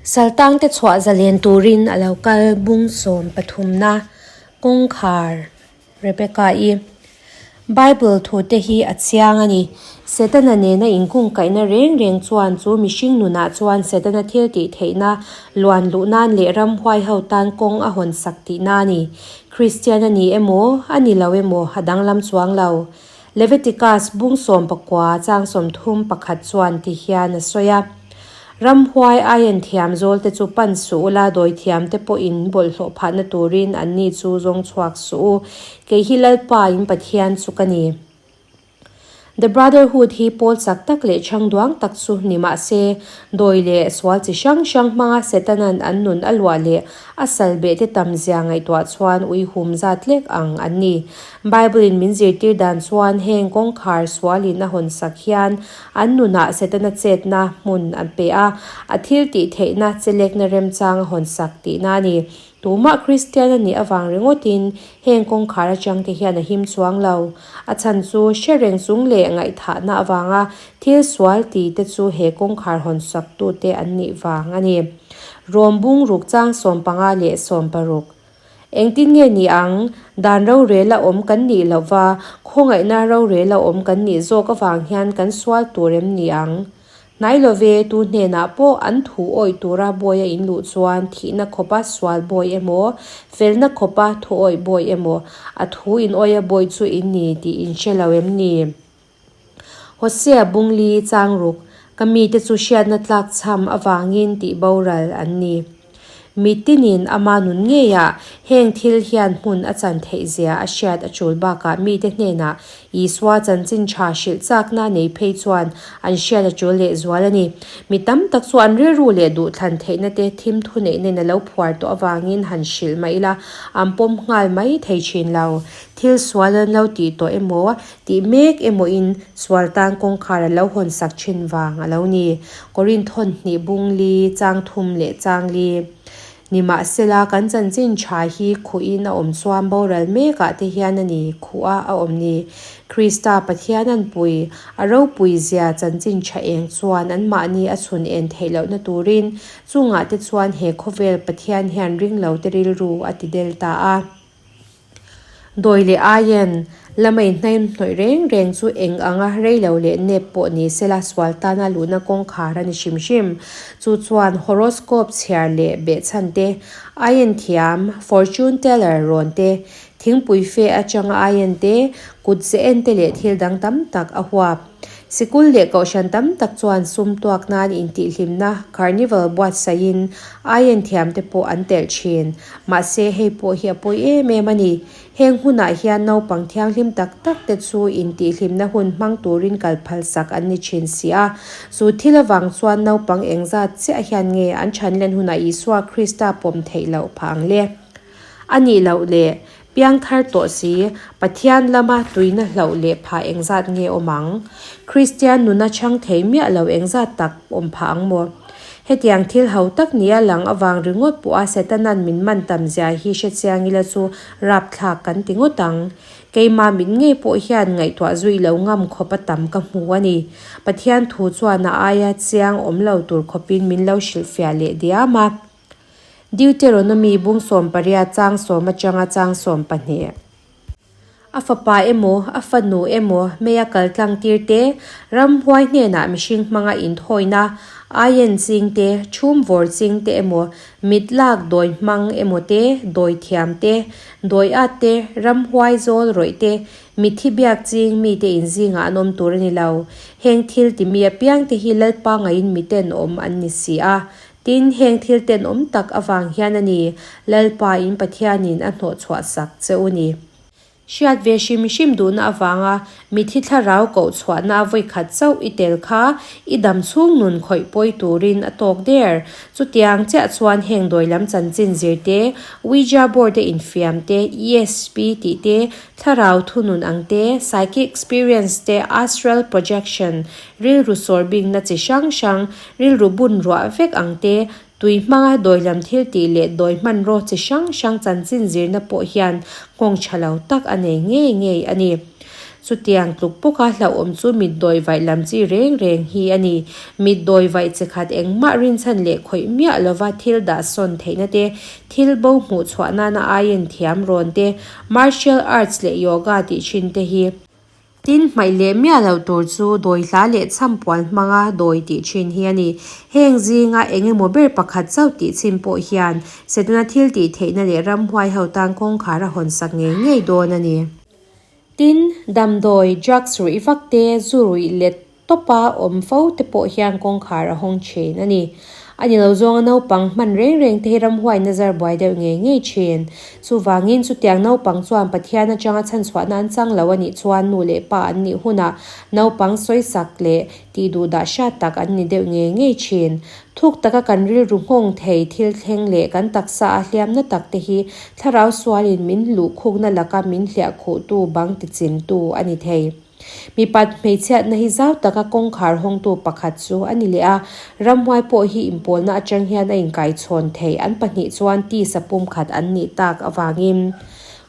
Saltangte chhuah zalen turin a lo kal bung sawm pathumna kawngkhar Rebecca-i Bible thute hi a chiang a ni. Setana nena inkungkaihna reng reng chuan chu mihring nunah chuan Setana thil tih theihna luan luh nan leh ramhuai ho tan kawng a hawn sak tihna a ni. Kristian a ni emaw, a ni lo emaw a danglam chuang lo. Leviticus bung 19 chang 31 chuan ti hian a sawi a, Ramhuai aian thiam zawlte chu pan suh ula, dawithiamte pawhin bawlhhlawh phahna turin anni chu zawng chhuak suh u. Kei hi Lalpa in Pathian chu ka ni. The Brotherhood hi pawl chak tak leh chhang duang tak chu ni mah se, dawi leh sual chi hrang hrang hmanga Setanan an nun a luah leh a sal beh te tam zia ngaihtuah chuan uihum zat lek ang an ni. Bible-in min zirtir dan chuan heng kawngkhar sualin a hawn sak hian an nunah Setana chetna hmun an pe a, a thil tih theihna chelekna remchang a hawn sak tihna a ni. Tumah Kristian a nih avang ringawtin heng kawngkhar atangte hian a him chuang lo. A chhan chu hre reng chung leh ngaihthahna avanga thil sual ti te chu he kawngkhar hawn saktute an nih vang a ni. Rom bung ruk chang 15 leh 16. Engtin nge ni ang? Dan rorel a awm kan nih loh va, khawngaihna rorel a awm kan nih zawk avang hian kan sual tur em ni ang? Hnai lo ve, tu hnenah pawh an thu awih tura bawi a inluh chuan thihna khawpa sual bawi emaw, felna khawpa thu awih bawi emaw, a thu inawia bawi chu in ni tih in hre lo em ni? Hosea Bungli Changruk, Ka mite chu hriatna tlak chham avangin tih boral an ni. Mitinin ama nun ngeiah heng thil hian hmun a chan theih zia a hriat a tul bakah mite hnenah Isua chanchin tha hrilh chakna nei phei chuan an hriat a tul lehzual a ni. Mi tam tak chu an rilru leh duhthlan theihna te thim thu neih nen a lo phuar tawh avangin han hrilh mai ila an pawm nghal mai thei thin lo. Thil sual an lo tih tawh emaw Tih mek emawin sual tan kawngkhar a lo hawn sak thin vang a lo ni. Korinth hawn hnih bung li, chang thum leh chang li. Nimahsela, kan chanchin tha hi khuhin a awm chuan boral mekah te hian a ni, khuh a a awm ni. Krista Pathian an pui, a ropui zia chanchin tha eng chuan anmahni a chhun en theih lohna turin chungah te chuan he khawvel Pathian hian ringlo te rilru a ti del ta a. Dawi leh aiin, lama inhnaim hnawih reng reng chu eng anga rei lo leh nep pawh ni sela sual tana luhna kawngkhar a ni hrim hrim. Chu chuan horoscope chhiar leh behchhan te, aiin thiam, fortune teller, rawn te, thingpui fe atanga aiin te, kut ze en te leh thil dang tam tak a huap. Sikul leh kohhran tam tak chuan sum tuak nan intihhlimna carnival buatsaihin aiin thiam te pawh an telh thin. Mahse, hei pawh hi a pawi em em a ni. Heng hunah hian naupang thianghlim tak tak te chu intihhlimna hun hmang turin kal phalsak an ni thin si a. Chu thil avang chuan naupang engzat chiah hian nge an thanlen hunah Isua Krista pawm theih loh phah ang le? A nih loh le, piangthar tawh si, Pathian lama tuina hlauh leh phah engzat nge awm ang? Kristian nuna chhang thei miah lo engzat tak awm phah ang maw? Hetiang thil ho tak nia lang avang ringawt pawha Setana'n min man tam zia hi hre chiang ila chu rapthlak kan ti ngawt ang. Keimah mit ngei pawh hian ngaihtuah zui lo ngam khawp a tam ka hmu a ni. Pathian thu chuan a aia chiang awm lo tur khawpin min lo hrilhfiah leh diam a. Deuteronomy bung 18 chang 10 atanga chang 12. A fapa emaw, a fanu emaw meia kal tlang tir te, ramhuai hnenah mihring hmanga inthawina, aien ching te, chhum vawr ching te emaw, mit lak dawi hmang emaw te, dawi thiam te, dawi at te, ramhuai zawl rawih te, mitthi biak ching mite inzingah an awm tur a ni lo. Heng thil timi apiangte hi Lalpa ngaiin miten awm an ni si a. Tin, heng thil tenawm tak avang hian a ni, Lalpa in Pathianin a hnawhchhuah sak che u ni. Hriat ve hrim hrim duhna avanga mithi thlarau koh chhuahna vawi khat chauh i tel kha i dam chhung nun khawih pawi turin a tawk der. Chutiang chiah chuan heng dawi lam chanchin zir te, Ouija board a infiam te, ESP tih te, thlarau thunun ang te, psychic experience te, astral projection, rilru sawr bikna chi hrang hrang, Rilru bun ruah vek ang te, tui hmanga dawi lam thil tih leh dawi hmanraw chi hrang hrang chanchin zirna pawh hian nghawng tha lo tak a nei ngei ngei a ni. Chutiang tluk bawka hlauhawm chu mit dawi vaih lam chi reng reng hi a ni. Mit dawi vaih chi khat engmah rinchhan leh khawih miah lova thil dah sawn theihna te, thil bo hmuh chhuah nana aien thiam rawn te, martial arts leh yoga tih thin te hi. Tin, hmaih leh miah loh tur chu dawi hla leh chhampual hmanga dawi tih thin hi a ni. Heng zinga eng emaw ber pakhat chauh tih chhin pawh hian Setana thil tih theihna leh ramhuai ho tan kawngkhar a hawnsak ngei ngei dawn a ni. Tin, damdawi, drugs, ruih vak te, zu ruih let tawpa awm fo te pawh hian kawngkhar a hawng thin a ni. A ni lo zawnga naupang hman reng reng te hi ramhuain a zar buai deuh ngei ngei thin. Chuvangin chutiang naupang chuan Pathian atanga chhanchhuahna an chang lo a nih chuan nu leh pa an nih hunah naupang sawisak leh tih duh dah hriat tak an ni deuh ngei ngei thin. Thuk taka kan rilru nghawng thei thil thleng leh kan taksa a hliamna tak te hi thlarau sualin min luhkhukna laka min hliahkhuhtu bang tichimtu a ni thei. Mipat hmeichhiatna hi zau taka kawngkhar hawngtu pakhat chu a ni leh a, ramhuai pawh hi inpawlna atang hian a inkaichhawn thei an pahnih chuan tisa pumkhat an nih tak avangin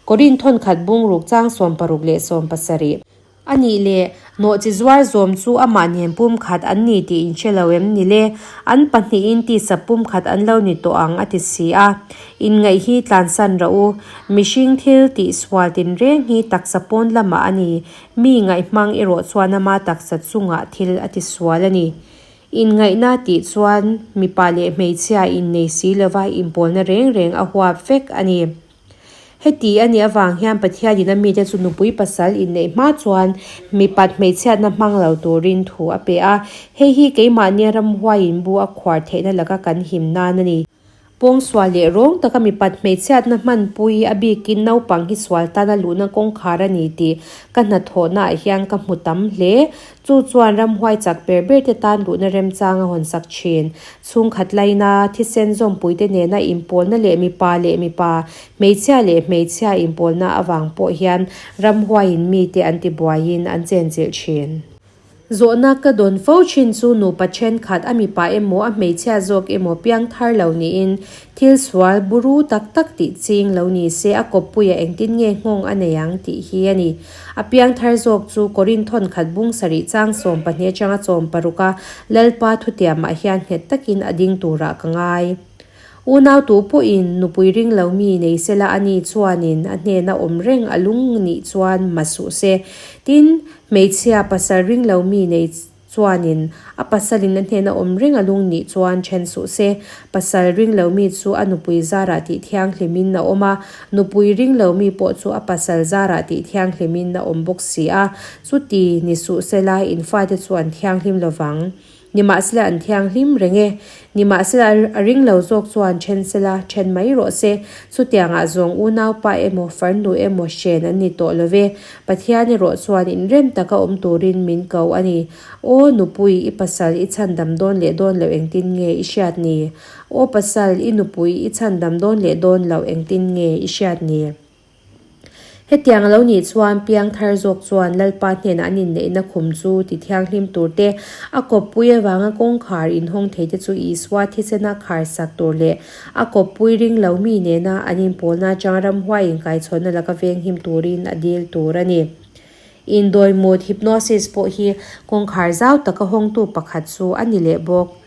Korin thawnkhat bungruk chang 16 leh 17. A nih leh, nawhchi zuar zawm chu amah nen pumkhat an ni tih inhre lo em ni le? An pahnihin tisa pumkhat an lo ni tawh ang a ti si a. Inngaih hi tlansan rawh u. Mihring thil tih sual tinreng hi taksa pawn lamah a ni. Mi ngaihmang erawh chuan ama taksa chungah thil a ti sual a ni. Inngaihna tih chuan mipa leh hmeichhia innei si lova inpawlna reng reng a huap vek a ni. Heti a nih avang hian Pathianin a mite chu nupui pasal inneih hma chuan mipat hmeichhiatna hmang lo turin thu a pe a. Hei hi keimahnia ramhuaiin bu a khuar theihna laka kan him nan a ni. Pawngsual leh rawng taka mipat hmeichhiatna hmanpui a bikin naupang hi sual tana luhna kawngkhar a ni tih ka hnathawhnaah hian ka hmu tam hle. Chu chuan ramhuai chak ber ber te tan luhna remchang a hawnsak thin. Chhungkhat laina, thisen zawmpuite nena inpawlna leh mipa leh mipa, hmeichhia leh hmeichhia inpawlna avang pawh hian ramhuaiin mite an tibuaiin an chenchilh thin. Zawhna ka dawn fo thin chu nupa thenkhat a mipa emaw a hmeichhia zawk emaw piang thar lo niin thil sual buru tak tak tih ching lo ni se a kawppuia engtin nge nghawng a nei ang tih hi a ni. A piang thar zawk chu Korin thawnkhat bung sarih chang 12 atanga 16 a Lalpa thutiamah hian nghet takin a ding turah ka ngai. Unau tu pawhin nupui ring lo mi nei sela a ni chuanin a hnena awm reng a lung nih chuan ma suh se. Tin, hmeichhia pasal ring lo mi nei chuanin a pasalin a hnena awm reng a lung nih chuan then suh se. Pasal ring lo mi chu a nupui zarah tih thianghlimin a awm a, nupui ring lo mi pawh chu a pasal zarah tih thianghlimin a awm bawk si a. Chuti ni suh sela in fate chu an thianghlim lovang. Nimahsela an thianghlim reng e. Nimahsela a ring lo zawk chuan then sela then mai rawh se. Chutiangah zawng unaupa emaw farnu emaw hren an ni tawh lo ve. Pathian erawh chuan inrem taka awm turin min ko a ni. Aw nupui, i pasal i chhandam dawn leh dawn loh engtin nge i hriat ni? Aw pasal, i nupui i chhandam dawn leh dawn loh engtin nge i hriat ni? Hetiang a lo nih chuan piang thar zawk chuan Lalpa hnenah an inneihna khum chu ti thianghlim tur te, a kawppui avanga kawngkhar inhawng thei te chu Isua thisena khar sak tur leh a kawppui ring lo mi nena an inpawlna atanga ramhuai inkaichhawnna laka venghim turin a dil tur a ni. Indawimut, hypnosis, pawh hi kawngkhar zau taka hawngtu pakhat chu a ni leh bawk.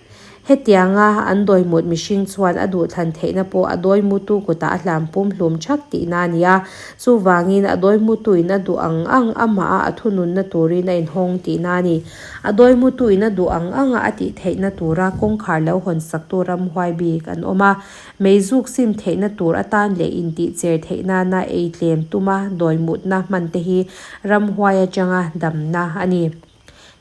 Hetianga an dawimut mihring chuan a duhthlan theihna pawh a dawimutu kutah a hlam pumhlum thak tihna a ni a. Chuvangin a dawimutuin a duh ang ang amaha a thununna turin a inhawng tihna a ni. A dawimutuin a duh ang anga a tih theihna tura kawngkhar lo hawn saktu ramhuai bik an awm a. Meizuk sim theihna tur atan leh intihcher theih nana ei tlem tuma dawimutna hmante hi ramhuai atanga damna a ni.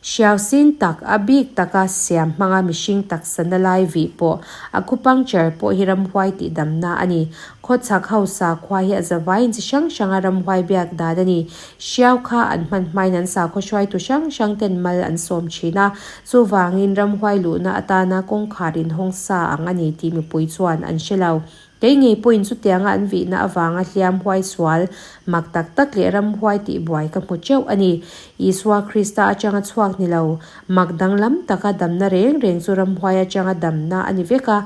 Hriau sin tak, a bik taka siam hmanga mihring taksa na lai vih pawh, acupuncture, pawh hi ramhuai tih damna a ni. Khawchhak hausa khua hi a zavaiin chi hrang hranga ramhuai biak dan a ni. Hriau kha an hman hmain an sakhaw hruaitu hrang hrang ten mal an sawm thin a, chuvangin ramhuai luhna atana kawngkhar inhawng sa ang a ni tih mipui chuan an hre lo. Kei ngei pawhin chutianga an vihna avanga hliam huai sual mak tak tak leh ram huai tih buai ka hmu teuh a ni. Isua Krista atanga chhuak ni lo, mak danglam taka damna reng reng chu ram huai atanga damna a ni vek a.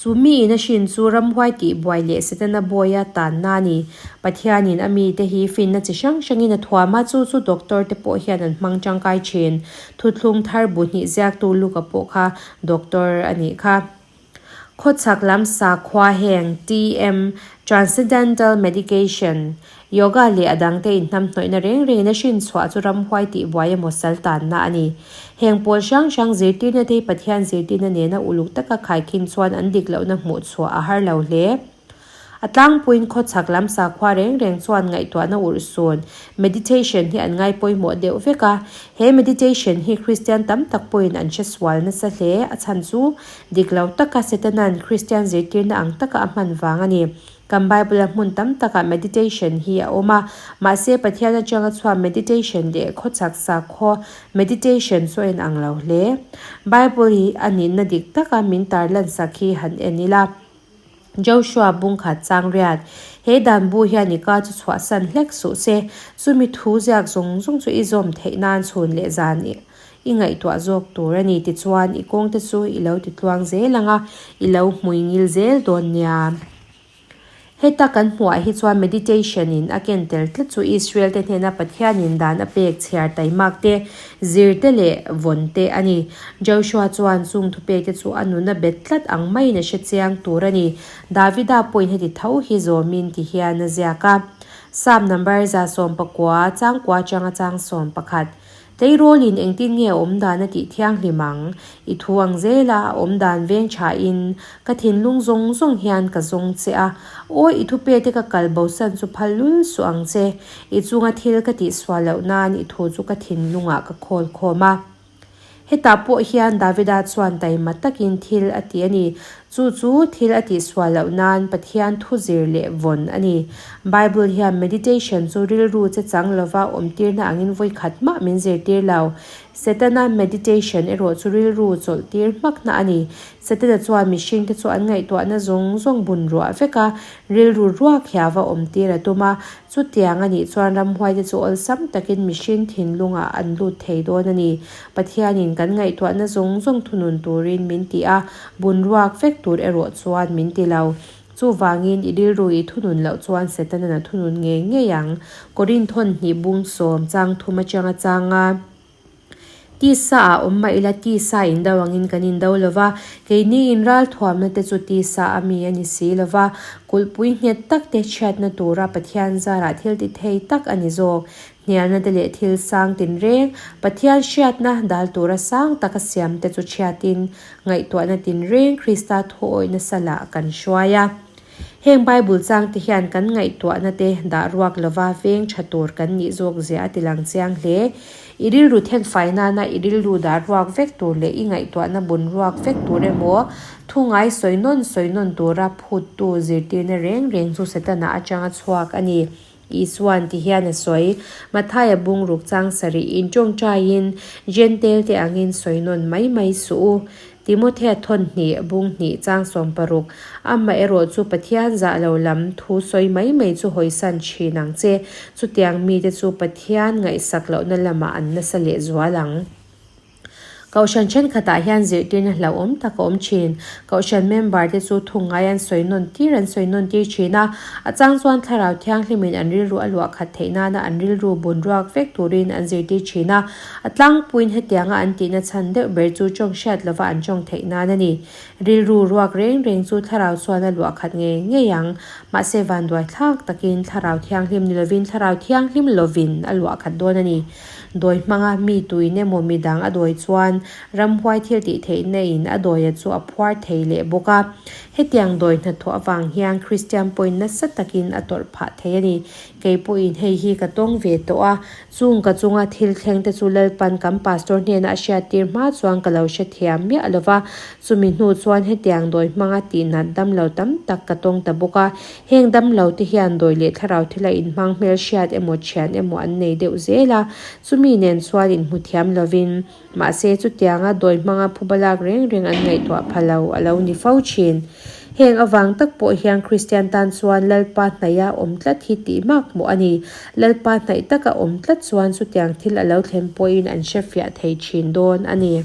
Chu miin a hrin chu ramhuai tihbuai leh Setana bawia tanna a ni. Pathianin a mite hi finna chi hrang hrangin a thuam a, chu chu doctor te pawh hian an hmang tangkai thin. Thuthlung thar bu hnih ziaktu Luka pawh kha doctor a nih kha. Khawchhak lam sakhua heng TM, Transcendental Medication, Yoga leh a dangte inhnamhnawihna reng rengin a hrin chhuah chu ramhuai tihbuai emaw sal tanna a ni. Heng pawl hrang hrang zirtirna te hi Pathian zirtirna nena uluk taka khaikhin chuan an dik lohna hmuh chhuah a har lo hle. A tlangpuiin khawchhak lam sakhua reng reng chuan ngaihtuahna urhsun, meditation, hi an ngai pawimawh deuh vek a. He meditation hi Kristian tam tak pawhin an hre sual nasa hle. A chhan chu dik lo taka Setana'n Kristian zirtirna ang taka a hman vang a ni. Kan Bible-a hmun tam takah meditation hi a awm a, mahse Pathian atanga chhuah meditation leh khawchhak sakhaw meditation chu a inang lo hle. Bible hi a nihna dik taka min tarlansak hi han en ila. Joshua bungkhat chang riat, He dan bu hian i ka chu chhuahsan hlek suh se, chumi thu ziak zawng zawng chu i zawm theih nan chhun leh zan i i ngaihtuah zawk tur a ni. Tichuan, i kawngte chu i lo ti tluang zel ang a, i lo hmuingil zel dawn nia. Heta kan hmuhah hi chuan meditation in a ken tel tlat chu Israel te hnena Pathianin dan a pek chhiar taimak te, zir te leh vawn te a ni. Joshua chuan chung thupek te chu a nuna bet tlat ang maiin a hre chiang tur a ni. Davida pawhin heti tho hi zawmin ti hian a ziak a. Psalm number 119, changkua atanga chang 11. Tleirawlin engtin nge a awm dan a tih thianghlim ang? I thu ang zela a awm dan veng thain ka thinlung zawng zawng hian ka zawng che a. Awi i thupe te ka kal bosan chu phal lul suh ang che. I chunga thil ka tihsual loh nan i thu chu ka thinlungah ka khawl khawm a. Hetah pawh hian Davida chuan taima takin thil a ti a ni. Chu chu thil a tihsual loh nan Pathian thu zir leh vawn a ni. Bible hian meditation chu rilru che chang lova awmtirna angin vawi khat mah min zirtir lo. Setana meditation erawh chu rilru chawlhtir hmakna a ni. Setana chuan mihringte chu an ngaihtuahna zawng zawng bun ruah vek a, rilru ruak hiava awmtir a tum a. Chutiang a nih chuan ramhuaite chu awlsam takin mihring thinlungah an lut thei dawn a ni. Pathianin kan ngaihtuahna zawng zawng thunun turin min ti a, bun ruak vek tur erawh chuan min ti lo. Chuvangin i rilru i thunun loh chuan Setana'n a thunun ngei ngei ang. Korinthawn hnih bung sawm chang thum atanga chang a. Tisa ah awm mah ila tisa indo angin kan indo lo va, keini in ralthuamna te chu tisa a mi a ni si lo va, kulhpui nghet tak te chhiatna tura Pathian zarah thil ti thei tak a ni zawk. Hnialna te leh thil sang tinreng, Pathian hriatna dal tura sang taka siam te chu chhiatin Ngaihtuahna tinreng Krista thuawihna salah kan hruai a. Heng Bible changte hian kan ngaihtuahna te dah ruak lova veng tha tur kan nih zawk zia a tilang chiang hle. I rilru thenfai nana i rilru dah ruak vek tur leh i ngaihtuahna bun ruak vek tur emaw, thu ngai sawi nawn sawi nawn tura phuttu zirtirna reng reng chu Setana atanga chhuak a ni. Isua'n ti hian a sawi, Mathaia bungruk chang sarih in tawngtaiin Jentail te angin sawi nawn mai mai suh u. Timothea thawn hnih, bung hnih chang 16, Amah erawh chu Pathian zah lo lam thu sawi mai mai chu hawisan thin ang che, chutiang mite chu Pathian ngaihsak lohna lamah an nasa lehzual ang. Kohhran thenkhatah hian zirtirna hlauhawm tak a awm thin. Kohhran member te chu thung ngai an sawi nawn tir an sawi nawn tir thin a, a chang chuan thlarau thianghlimin an rilru a luah khat theih nana an rilru bun ruak vek turin an zirtir thin a. A tlangpuiin hetianga an tihna chhan deuh ber chu tawng hriat lova an tawng theih nan a ni. Rilru ruak reng reng chu thlarau chuan a luah khat ngei ngei ang. Mahse vanduai thlak takin thlarau thianghlim ni lovin thlarau thianghlim lovin a luah khat dawn a ni. Dawi hmanga mi tuin emaw midang a dawi chuan ramhuai thil tih theihna in a dawia chu a phuar thei leh bawk a. Hetiang dawi hnathawh avang hian Kristian pawhin nasa takin a tawrh phah thei a ni. Kei pawhin hei hi ka tawng ve tawh a, chung ka chunga thil thleng te chu Lalpan kan pastor hnena a hriattir hma chuan ka lo hrethiam miah lo va, chumi hnu chuan hetiang dawi hmanga tihnat damlo tam tak ka tawng ta bawk a. Heng damlo te hian dawi leh thlarau thila inhmang hmel hriat emaw thian emaw an nei deuh zel a, chumi nen chuan inhmu thiam lovin, mahse chutianga dawi hmanga phuba lak reng reng an ngaihtuah pha lo a lo ni fo thin. Heng avang tak pawh hian Kristian tan chuan Lalpa hnaiha awm tlat hi tih mak hmuh a ni. Lalpa hnaih taka awm tlat chuan chutiang thil a lo thlen pawhin an hrefiah thei thin dawn a ni.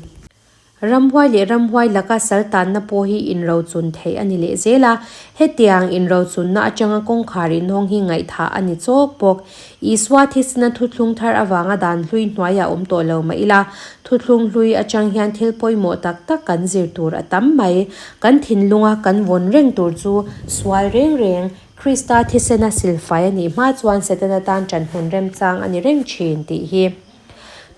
Ramhuai leh ramhuai laka sal tanna pawh hi inrochun theih a ni leh zel a, hetiang inrochunna atanga kawngkhar inhawng hi ngaihthah a ni chawk bawk. Isua thisena thuthlung thar avanga dan hlui hnuaiah awm tawh lo mah ila, thuthlung hlui atang hian thil pawimawh tak tak kan zir tur a tam mai. Kan thinlunga kan vawn reng tur chu sual reng reng, Krista thisena silfai a nih hma chuan Setana tan ṭanhmun remchang a ni reng ṭhin tih hi.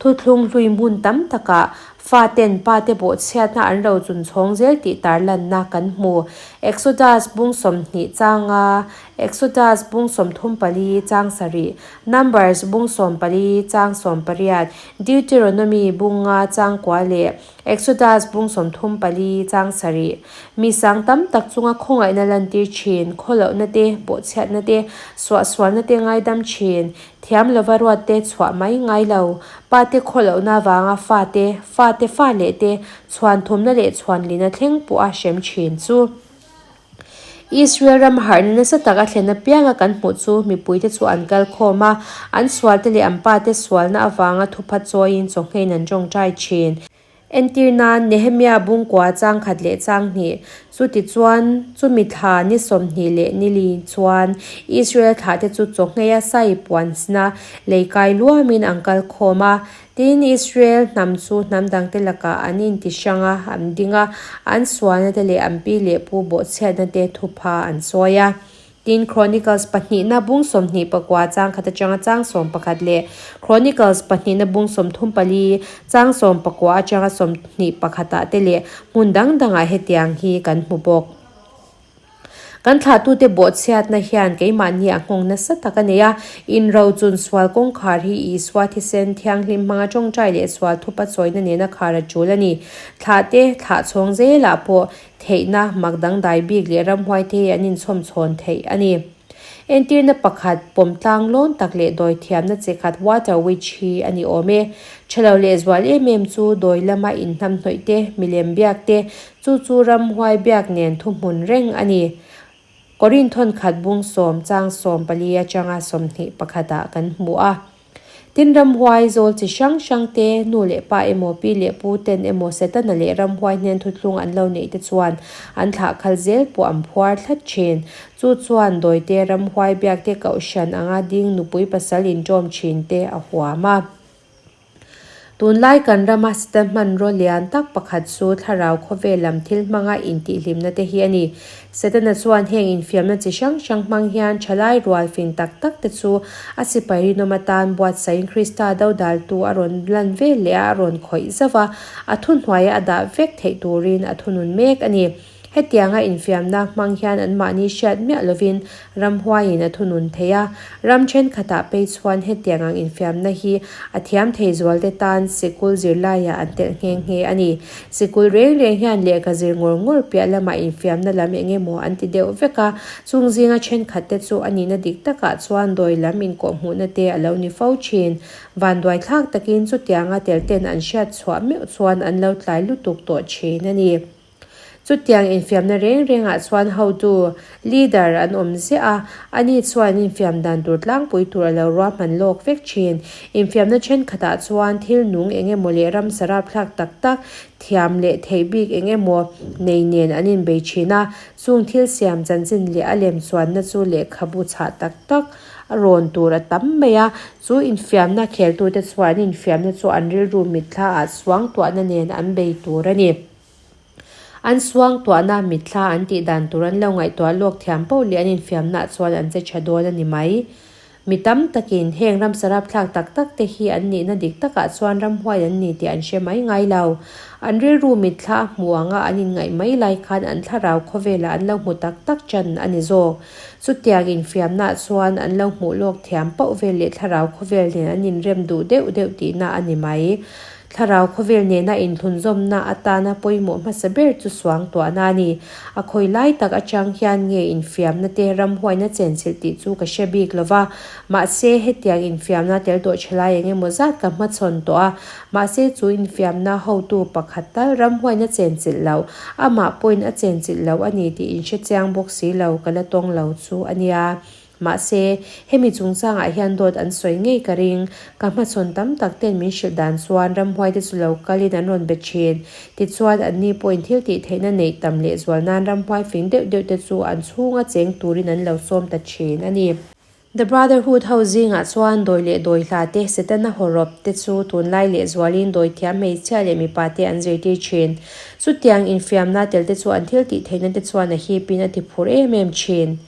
Thuthlung hlui hmun tam takah faten pate bawhchhiatna an ro chun chhawng zel tih tarlanna kan hmu. Exodus bung 20 changa Exodus bung 34 chang sarih, Numbers bung 14 chang 18, Deuteronomy bung nga chang kua leh Exodus bung 34 chang sarih. Mi sang tam tak chunga khawngaihna lantir thin, khawlohna te, bawhchhiatna te, suahsualna te ngaidam thin, Thiam lova ruat te chhuah mai ngai lo. Pa te khaw lohna avanga fa te, fa te fa leh te chhuan thumna leh chhuan lina thleng pawh a hrem thin chu. Israel ram harhna nasa tak a thlen apianga kan hmuh chu mipuite chu an kal khawm a, an sualte leh an pa te sualna avanga thupha chawiin chawnghein an tawngtai thin. Entir nan, Nehemia bungkua chang khat leh chang hnih. Chutichuan, chumi thla ni 20 leh ni li chuan Israel thlahte chu chawngheia sai puan sina lei kai luamin an kal khawm a. Tin, Israel hnam chu hnam dangte lakah an inti hrang a, an ding a, an sualna te leh an pi leh pu bawhchhiatna te thupha an chawi a. Tin, Chronicles pahnihna bung 24 chang khat atanga chang 11 leh Chronicles pahnihna bung 34 chang 19 atanga 21 ah te leh hmun dang dangah hetiang hi kan hmu bawk. Kan thlahtute bawhchhiatna hian keimahni a nghawng nasa tak a nei a, inrochun sual kawngkhar hi Isua thisen thianghlim hmanga tawngtai leh sual thupa chawina nena khar a tul a ni. Thlahte thlahchhawng zelah pawh Theihna, mak dangdai bik leh ramhuai te hi an inchhawm chhawn theih a ni. Entirna pakhat, pawm tlang lawn tak leh dawi thiamna chi khat water witch hi a ni awm e. Tha lo leh zual em em chu dawi lama inhnam hnawih te, milem biak te, chu chu ramhuai biak nen thuhmun reng a ni. Korin thawnkhat bung sawm chang 14 atanga 21 ah kan hmu a. Tin, ramhuai zawl chi hrang hrang te, nu leh pa emaw, pi leh pu ten emaw Setana leh ramhuai hnen thuthlung an lo neih te chuan an thlah khal zel pawh an phuar thlat thin. Chu chuan dawite ramhuai biak te kohhran anga ding nupui pasal inṭawm thin te a huam a. Tunlai kan rama Satan hmanraw lian tak pakhat chu thlarau khawvel lam thil hmanga intihhlimna te hi a ni. Setana chuan heng infiamna chi hrang hrang hmang hian thalai rual fin tak tak te chu a sipai rinawm atan buatsaihin Krista dodaltu a rawn lan vel leh a, a rawn khawih zauh a, a thuhnuaia a dah vek theih turin a thunun mek a ni. Hetianga infiamna hmang hian anmahni hriat miah lovin ramhuaiin a thunun thei a. Ram thenkhatah phei chuan hetiang ang infiamna hi a thiam thei zualte tan sikul zirlaiah an telh nghe nghe a ni. Sikul reng reng hian lehkha zir ngawr ngawr piah lamah infiamna lam eng emaw an ti deuh vek a, chung zinga thenkhatte chu a nihna dik takah chuan dawi lam inkawhhmuhna te a lo ni fo thin. Vanduaithlak takin chutianga telten an hriat chhuah meuh chuan an lo tlai lutuk tawh thin a ni. Chutiang infiamna reng rengah chuan hotu, leader, an awm ziah a, ani chuan infiam dan tur tlangpui tur a lo ruahman lawk vek thin. Infiamna thenkhatah chuan thil nung eng emaw leh ramsa rapthlak tak tak, thiam leh theih bik eng emaw nei nen an inbei thin a, chung thil siam chanchin leh a lem chuanna chu lehkhabu chhah tak tak a rawn tur a tam mai a, chu infiamna kheltute chuan an infiamna chu an rilru mitthlaah suangtuahna nen an bei tur a ni. An suangtuahna mitthla an tih dan tur an lo ngaihtuah lawk thiam poh leh an infiamnaah chuan an che tha dawn a ni mai. Mi tam takin heng ramsa rapthlak tak tak te hi an nihna dik takah chuan ramhuai an ni tih an hre mai ngai lo. An rilru mitthla a hmu anga an inngaih mai lai khan an thlarau khawvelah an lo hmu tak tak chan a ni zawk. Chutiang infiamnaah chuan an lo hmuh lawk thiam poh vel leh thlarau khawvel nen an inrem duh deuh deuh tihna a ni mai. Thlarau khawvel nena inthlunzawmna atana pawimawh hmasa ber chu suangtuahna a ni. A khawi lai tak atang hian nge infiamna te ramhuaina chenchilh tih chu ka hre bik lo va. Mahse, hetiang infiamna tel tawh thalai eng emaw zat ka hmachhawn tawh a. Mahse, chu infiamna hotu pakhat tal ramhuaina chenchilh lo, amah pawhin a chenchilh lo a ni tih inhre chiang bawk si lo ka la tawng lo chu a nia. Mahse, hemi chungchangah hian dawt an sawi ngei ka ring. Ka hmachhawn tam tak ten min hrilh dan chuan ramhuaite chu lo kalin an rawn be thin. Tichuan, anni pawhin thil tih theihna neih tam lehzual nan ramhuai fing deuh deuh te chu an chhunga cheng turin an lo sawm ta thin a ni. The Brotherhood ho zingah chuan dawi leh dawi hla te, Setana hawrawp te chu tunlai lehzualin dawi thiam hmeichhia leh mipa te an zirtir thin. Chutiang infiamna tel te chu an thil tih theihna te chuan a hipin a ti phur em em thin.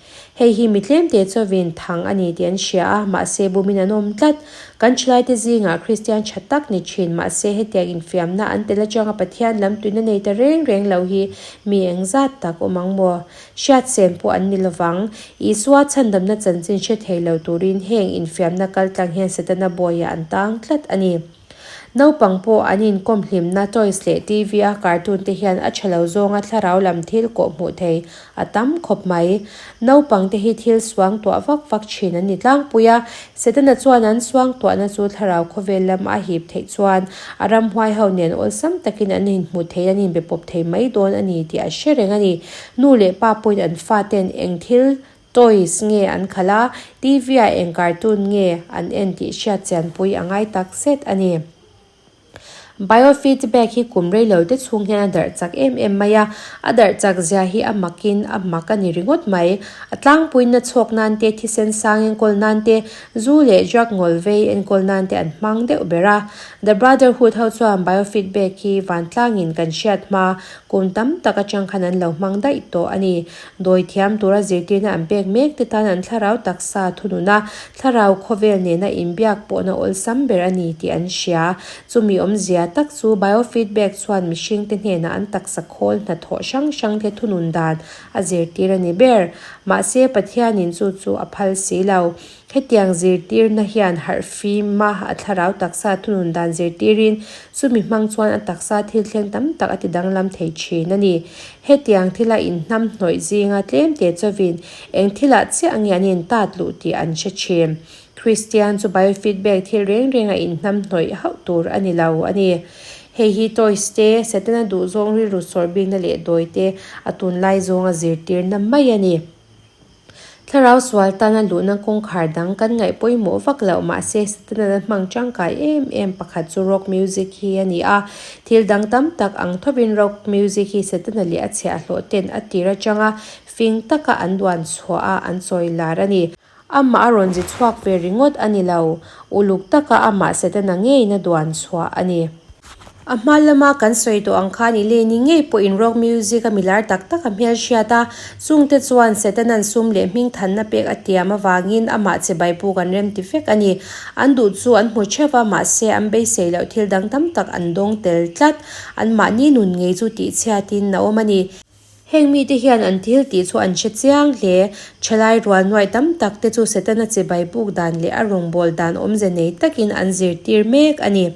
Hei hi mi tlemte chawin thang a ni tih an hria a, mahse bumin an awm tlat. Kan thalaite zingah Kristian tha tak ni thin, mahse hetiang infiamna an tel atanga Pathian lam tuina nei ta reng reng lo hi mi engzat tak awm ang maw? Hriatsen pawh an ni lovang. Isua chhandamna chanchin hre thei lo turin heng infiamna kaltlang hian Setana bawiah an tang tlat a ni. Naupang pawh an inkawm hlimna toys leh TV a cartoon te hian a tha lo zawnga thlarau lam thil kawh hmuh thei a tam khawp mai. Naupang te hi thil suang tuah vak vak thin an ni tlangpui a, Setana chuan an suang tuahna chu thlarau khawvel lam a hip theih chuan a ramhuai ho nen awlsam takin an inhmu thei an inbe pawp thei mai dawn a ni tih a hre reng a ni. Nu leh pa pawhin an faten eng thil Toys nge an khalh a, TV ah eng cartoon nge an en tih hriat chianpui a ngai tak zet a ni. Biofeedback hi kum rei lo te chhung hian a darh chak em em mai a, a darh chak zia hi a makin a mak a ni ringawt mai. A tlangpuiin na chhuak nan te, thisen sang enkawl nan te, zu leh drug ngawl vei enkawl nan te an hmang deuh ber a. The Brotherhood ho chuan biofeedback hi vantlangin kan hriat hma kum tam tak atang khan an lo hmang daih tawh a ni. Dawi thiam tura zirtirna an pek mek te tan an thlarau taksa thunun a, thlarau khawvel nena inbiak pawhna awlsam ber a ni tih an hria. Chumi awmzia tak chu biofeedback chuan mihringte hnenah an taksa khawl hnathawh hrang hrangte thunun dan a zirtir a ni ber. Mahse, Pathianin chu chu a phal si lo. Hetiang zirtirna hian harh fima a thlarau taksa thunun dan zirtirin chumi hmang chuan a taksa thil thleng tam tak a ti danglam thei thin a ni. Hetiang thila inhnam hnawih zinga tlemte chawin eng thilah chiah nge an intat luh tih an hre thin. Kristian chu biofeedback thil reng renga inhnam hnawih hauh tur a ni lo a ni. Hei hi toys te, Setana duhzawng rilru sawr bikna leh dawi te a tunlai zawnga zirtirna mai a ni. Thlarau sual tana luhna kawngkhar dang kan ngaih pawimawh vak loh mahse Setana hmang tangkai em em pakhat chu rock music hi a ni a. Thil dang tam tak ang thawin rock music hi Setana leh a chhiahhlawh ten a tir atanga fing taka an duan chhuah a an chawi lar a ni. Amah a rawn zi chhuak ve ringawt a ni lo, uluk taka amah Setana ngeina duan chhuah a ni. A hma lama kan sawi tawh ang khan i leni ngei pawhin rock music a milar tak tak a hmelhriat a, chungte chuan Setanan sum leh hmingthanna pek a tiam avangin amah che baibuk an rem ti vek a ni. An duh chu an hmu theuh a, mahse an beisei loh thil dang tam tak an dawng tel tlat. Anmahni nun ngei chu tihchhiatin a awm a ni. Heng mite hian an thil tih chu an hre chiang hle. Thalai rual nuaih tam tak te chu Setana che baibuk dan leh a rawngbâwl dan awmze nei takin an zirtir mek a ni.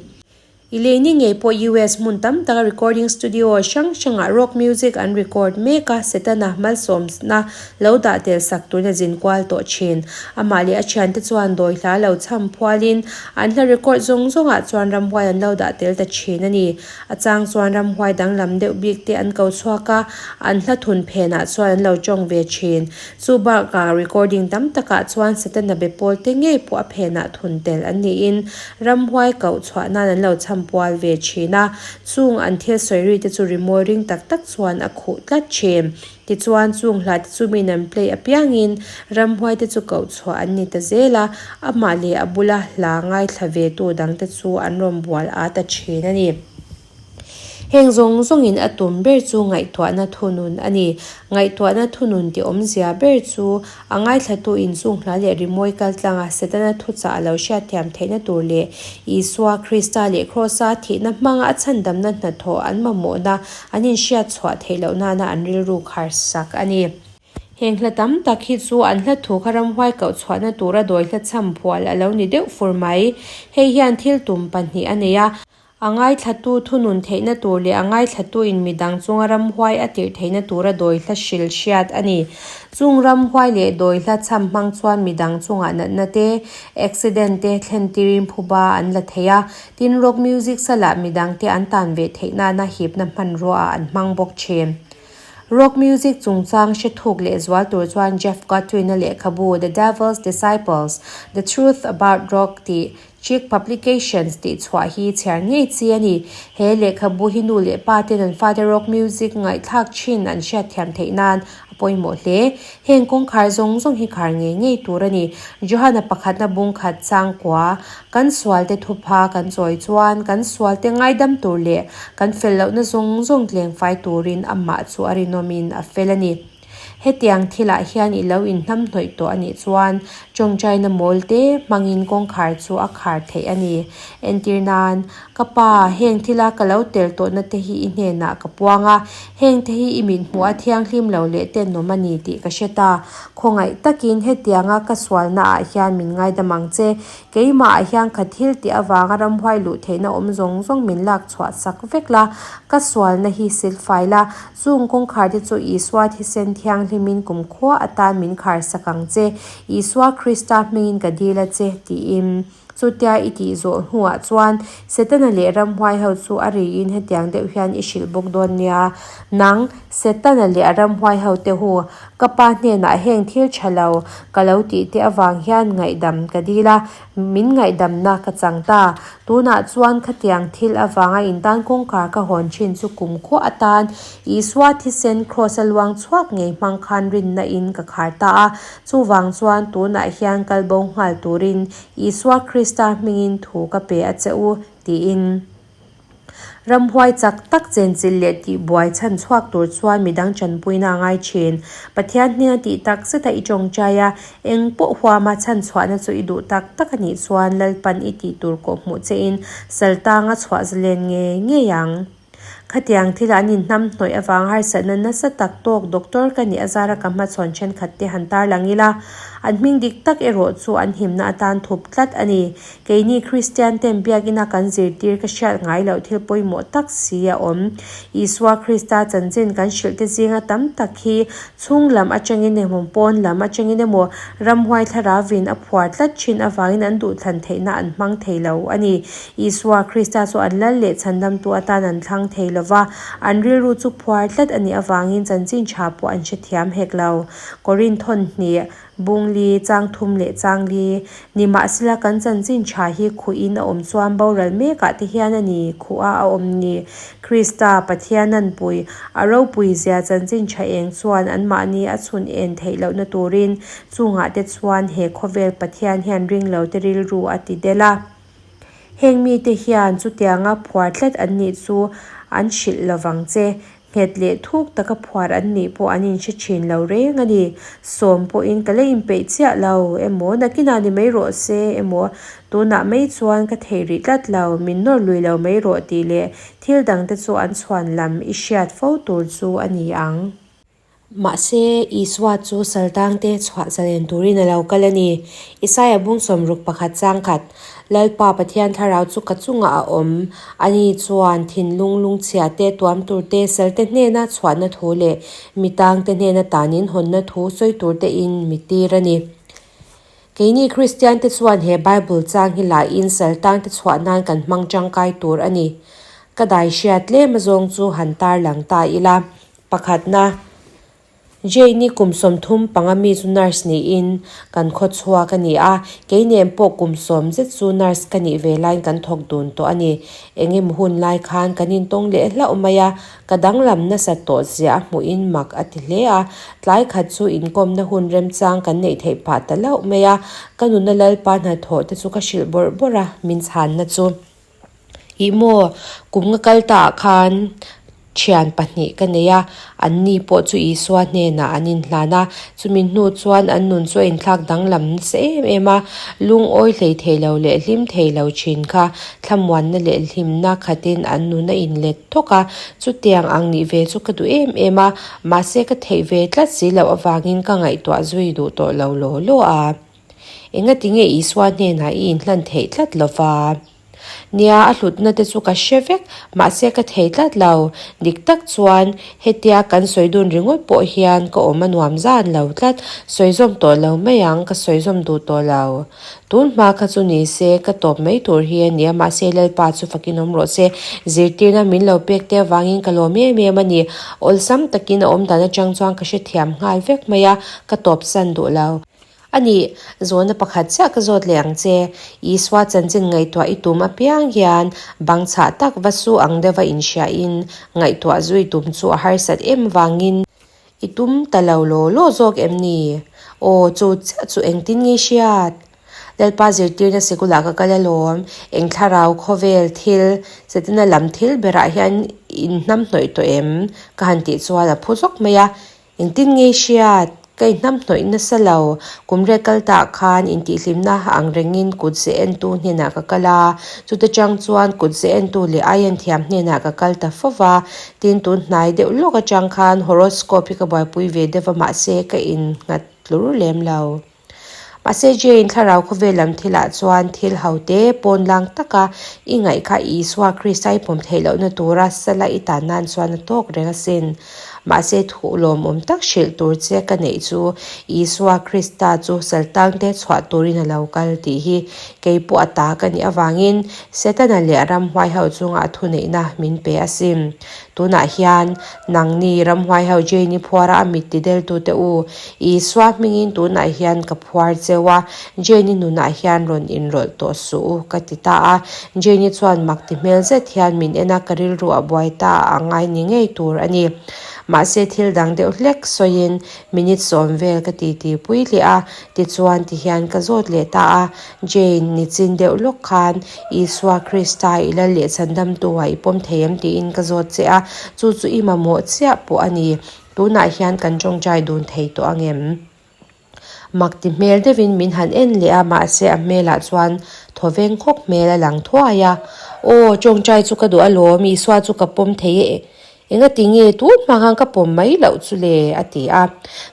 I leini ngei pawh US hmun tam taka recording studio hrang hrangah rock music an record mek a, Setana malsawmna lo dah tel sak turin a zin kual tawh thin. Amah leh a thiante chuan dawi hla lo chham phualin an hla record zawng zawngah chuan ramhuai an lo dah tel ta thin a ni. A chang chuan ramhuai danglam deuh bik te an ko chhuak a, an hla thun phenah chuan an lo tawng ve thin. Chu bakah recording tam takah chuan Setana be pawl te ngei pawh a phenah thun tel an niin ramhuai koh chhuah nan an lo chham pual ve thin a, chung an thil sawi ri te chu rimawi ring tak tak chuan a khuh tlat thin. Tichuan chung hla te chu min an play apiangin ramhuai te chu koh chhuah an ni ta zel a, amah leh a bula hla ngaithla ve tu dang te chu an rawn bual at a thin a ni. Heng zawng zawngin a tum ber chu ngaihtuahna thunun a ni. Ngaihtuahna thunun tih awmzia ber chu a ngaithlatu inchung hla leh rimawi kaltlanga Setana thuchah a lo hriatthiam theihna tur leh Isua Krista leh Krawsa thihna hmanga a chhandamna hnathawh an mamawhna an inhriat chhuah theih loh nana an rilru kharsak a ni. Heng hla tam tak hi chu an hla thu kha ramhuai koh chhuahna tura dawi hla chham phual a lo ni deuh fur mai. Hei hian thil tum pahnih a nei a. A ngaithlatu thunun theihna tur leh a ngaithlatuin midang chunga ramhuai a tirh theihna tura dawi hla hril hriat a ni. Chung ramhuai leh dawi hla chham hmang chuan midang chungah natna te, accident te thlen tirin phuba an la thei a. Tin, rock music salah midang te an tan ve theih nana hipna hmanrua ah an hmang bawk thin. Rock music chungchang hre thuk lehzual tur chuan Jeff Godwin-a lehkhabu The Devil's Disciples, The Truth About Rock tih Chick Publications tih chhuah hi chhiar ngei chi a ni. He lehkhabu hi nu leh pa ten an fate rock music ngaihthlak thin an hriatthiam theih nan a pawimawh hle. Heng kawngkhar zawng zawng hi khar ngei ngei tur a ni. Johana pakhatna bungkhat changkua, Kan sualte thupha kan chawi chuan kan sualte ngaidam tur leh kan fel lohna zawng zawng tlengfai turin amah chu a rinawmin a fel a ni. Hetiang thilah hian i lo inhnamhnawih tawh a nih chuan tawngtaina mawl te hmangin kawngkhar chu a khar theih a ni. Entir nan, Ka pa, heng thila ka lo tel tawhna te hi i hnenah ka puang a, heng te hi i mithmuh a thianghlim lo leh tenawm a ni tih ka hre ta. Khawngaih takin hetianga ka sualnaah hian min ngaidam ang che. Keimahah hian kha thil tih avanga ramhuai luh theihna awm zawng zawng min lak chhuah sak vek la, ka sualna hi silfai la, Chung kawngkhar te chu Isua thisen thianghlimin kumkhua atan min khar sak ang che, Isua Krista hmingin ka dil a che, tiin. Chutia i tih zawh hnuah chuan Setana leh ramhuai ho chu a riin hetiang deuh hian i hrilh bawk dawn nia. Nang, Setana leh a ramhuai ho te hu, ka pa hnenah heng thil tha lo ka lo tih te avang hian ngaihdam ka dil a, Min ngaihdamna ka chang ta. Tunah chuan khatiang thil avanga intan kawngkhar ka hawn thin chu kumkhua atan Isua thisen kraws a luang chhuak ngei hmang khan rinna in ka khar ta a. Chuvang chuan tunah hian kalbo nghal turin Isua Krista hmingin thu ka pe a che u, tiin. Ramhuai chak tak chenchilh leh tihbuai chhan chhuak tur chuan midang chanpuina a ngai thin. Pathian hnena tih tak zeta i tawngtai a, eng pawh huama chhan chhuahna chu i duh tak tak a nih chuan Lalpan i tih tur kawh hmuh chein saltanga chhuah zalen ngei ngei ang. Khatiang thila an inhnam hnawih avang harsatna nasa tak tawk doctor ka nih azara ka hmachhawn thenkhat te han tarlang ila, an hming dik tak erawh chu an himna atan thup tlat a ni. Keini Kristian ten biakina kan zirtir ka hriat ngai loh thil pawimawh tak si a awm. Isua Krista chanchin kan hrilh te zinga tam tak hi chhung lam atangin emaw pawn lam atangin emaw ramhuai thlaravin a phuar tlat thin avangin an duhthlan theihna an hmang thei lo a ni. Isua Krista chu an lal leh chhandamtu atan an thlang thei lo va, an rilru chu phuar tlat a nih avangin chanchin tha pawh an hrethiam hek lo. Korinthon hnih. Bungli, Changthum leh Changli, nimahsela kan chanchin tha hi khuhin a awm chuan boral mekah te hian a ni, khuha a awm ni. Krista, Pathian an pui, a ropui zia chanchin tha eng chuan anmahni a chhun en theih lohna turin chungah te chuan he khawvel Pathian hian ringlo te rilru a ti del a. Heng mite hian chutianga phuar tlat an nih chu an hrilh lovang che. Nghet leh thuk taka phuar an nih pawh an inhre thin lo reng a ni. Sawm pawhin ka la inpeih chiah lo emaw, nakinah ni mai rawh se emaw, tunah mai chuan ka thei rih tlat lo, min nawr lui lo mai rawh tih leh thil dangte chu an chhuan lam i hriat fo tur chu a ni ang. Mahse, Isua chu saltangte chhuah zalen turin a lo kal a ni. Isaia bung sawmruk pakhat changkhat, Lalpa Pathian thlarau chu ka chungah a awm. Ani chuan thinlung lungchhia te, tuam tur te, salte hnena chhuahna thu leh mitangte hnena tanin hawnna thu sawi tur tein mi tir a ni. Keini Kristiante chuan he Bible chang hi lahin saltangte chhuah nan kan hmang tangkai tur a ni. Ka dai hriat tlem azawng chu han tarlang ta ila. Pakhatna, Jane-i kum 35 mi chu nurse niin kan khaw chhuak a ni a, kei nen pawh kum sawm zet chu nurse ka nih ve laiin kan thawk dun tawh a ni. Eng emaw hun lai khan kan intawng leh hlauh mai a, ka danglam nasat tawh zia a hmuhin mak a ti hle a, tlai khat chu inkawmna hun remchang kan neih theih phah ta hlauh mai a, ka nuna Lalpa hnathawh te chu ka hrilh bawrh bawrh a, min chhanna chu. Ih maw, kum nga kal ta ah khan thian pahnih ka nei a, an ni pawh chu Isua hnenah an inhlan a, chumi hnu chuan an nun chu a inthlak danglam nasa em em a, lungawi hlei thei lo leh hlim thei lo thin kha thlamuanna leh hlimna khatin an nun a inlet thawk a, chutiang ang nih ve chu ka duh em em a, mahse ka theih ve tlat si loh avangin ka ngaihtuah zui duh tawh lo law law a. Engatinge Isua hnenah i inhlan theih tlat lo va? Nia, a hlutna te chu ka hre vek, mahse ka thei tlat lo. Dik tak chuan hetia kan sawi dun ringawt pawh hian ka awm a nuam zan lo tlat. Sawi zawm tawh lo mai ang, ka sawi zawm duh tawh lo. Tun hma kha chu ni se, ka tawp mai tur hi a nia, mahse Lalpa chu fakin awm rawh se. Zirtirna min lo pek te avangin ka lawm em em a ni. Awlsam takin a awm dan atang chuan ka hrethiam nghal vek mai a, ka tawp san duh lo. A nih, zawhna pakhat chiah ka zawt leh ang che. Isua chanchin ngaihtuah i tum apiang hian bang chhah tak va su ang deuha inhriain ngaihtuah zui tum chu a harsat em vangin i tum ta lo law law zawk em ni? Aw, chu chiah chu engtin nge hriat? Lalpa zirtirna sikulah ka kal alawm, eng thlarau khawvel thil, Setana lam thil berah hian inhnamhnawih tawh em? Ka han tih chuan a phu zawk mai a. Engtin nge hriat? Ka inhnamhnawih nasa lo. Kum rek kal tah khan intihhlimna ang rengin kut ze entu hnenah ka kal a, chuta chang chuan kut ze entu leh aian thiam hnenah ka kal ta fo va. Tin, tun hnai deuh lawk atang khan horoscope hi ka buaipui ve deuh va mahse ka innghat tlur lem lo. Mahse Jane thlarau khawvel lam thilah chuan thil ho te pawn lang taka i ngaih kha Isua Krista i pawm theih lohna tura sala i tan nan chuan a tawk reng asin. Mahse thu lawmawm tak hrilh tur che ka neih chu Isua Krista chu saltangte chhuah turin a lo kal tih hi kei pawh a ta ka nih avangin Setana leh ramhuai ho chunga a thuneihna min pe asin. Tunah hian nangni ramhuai ho Jane-i phuara a mit tideltute u, Isua hmingin tunah hian ka phuar cheu a, Jane-i nunah hian rawn inrawlh tawh suh u, ka ti ta a. Jane-i chuan mak ti hmel zet hian min en a, ka rilru a buai ta a ngai ni ngei tur a ni. Mahse thil dang deuh hlek sawiin minute sawm vel ka titi pui leh a, tichuan tihian ka zawt leh ta a, Jane, nichin deuh lawk khan Isua Krista i lal leh chhandamtu ah i pawm thei em tiin ka zawt che a, chu chu i mamawh chiah pawh a ni. Tunah hian kan tawngtai dun thei tawh ang em? Mak ti hmel deuhin min han en leh a, mahse a hmelah chuan thawveng khawk hmel a lang thuai a. Aw, tawngtai chu ka duh alawm, Isua chu ka pawm thei e. Engati nge tun hma khan ka pawm mai loh chu le? a ti a.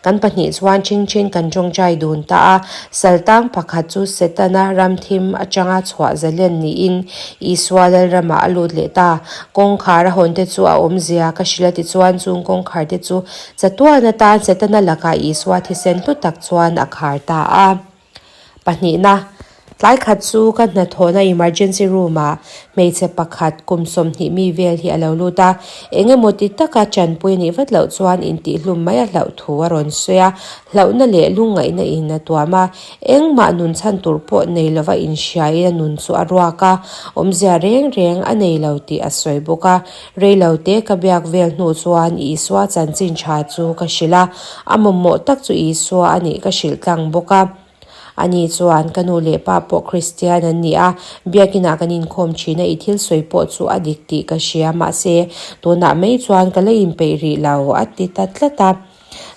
Kan pahnih chuan chingchin kan tawngtai dun ta a. Saltang pakhat chu Setana ramthim atanga chhuah zalen niin Isua Lalramah a lut leh ta. Kawngkhar a hawn te chu a awmzia ka hrilh a tichuan chung kawngkhar te chu chatuan atan Setana lakah Isua thisen hlu tak chuan a khar ta a. Pahnihna, tlai khat chu ka hnathawhna emergency room ah hmeichhe pakhat kum 20 mi vel hi a lo lut a, eng emaw ti taka chanpui a nih vat loh chuan intihhlum mai a hlauh thu a rawn sawi a, hlauhna leh lungngaihna in a tuam a, engmah nun chhan tur pawh nei lova inhriain a nun chu a ruak a, awmzia reng reng a nei lo tih a sawi bawk a. Reilote ka biak vel hnu chuan Isua chanchin tha chu ka hrilh a, a mamawh tak chu Isua a nih ka hrilh tlang bawk a. Ani chuan, Ka nu leh pa pawh Kristian an ni a, biakinah kan inkhawm thin a, i thil sawi pawh chu a dik tih ka hria, mahse, tunah mai chuan ka la inpeih rih lo, a ti ta tlat a.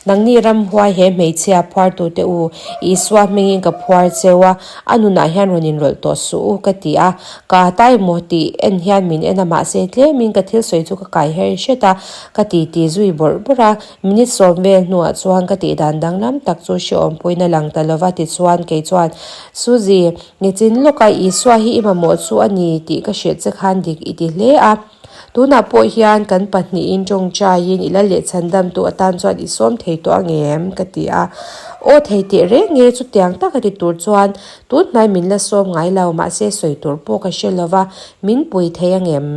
Nangni ramhuai he hmeichhia phuartute u, Isua hmingin ka phuar cheu a, a nunah hian rawn inrawlh tawh suh u, ka ti a. Ka tai maw tih en hian min en a, mahse tlemin ka thil sawi chu ka kai her hret a, ka ti ti zui bawrh bawrh a. Minute sawm vel hnuah chuan ka tih dan danglam tak chu hrehawmpuiin a lang ta lova, tichuan kei chuan, Suzy, nichin lawka Isua hi i mamawh chu a ni tih ka hrilh che khan dik i ti hle a. Tunah pawh hian kan pahnihin tawngtaiin i la leh chhandamtu atan chuan i sawm thei tawh ang em? ka ti a. Aw thei teh reng nge chutiang taka ti tur chuan tun hnai min la sawm ngai lo mahse sawi tur pawh ka hre lo va, min pui thei ang em?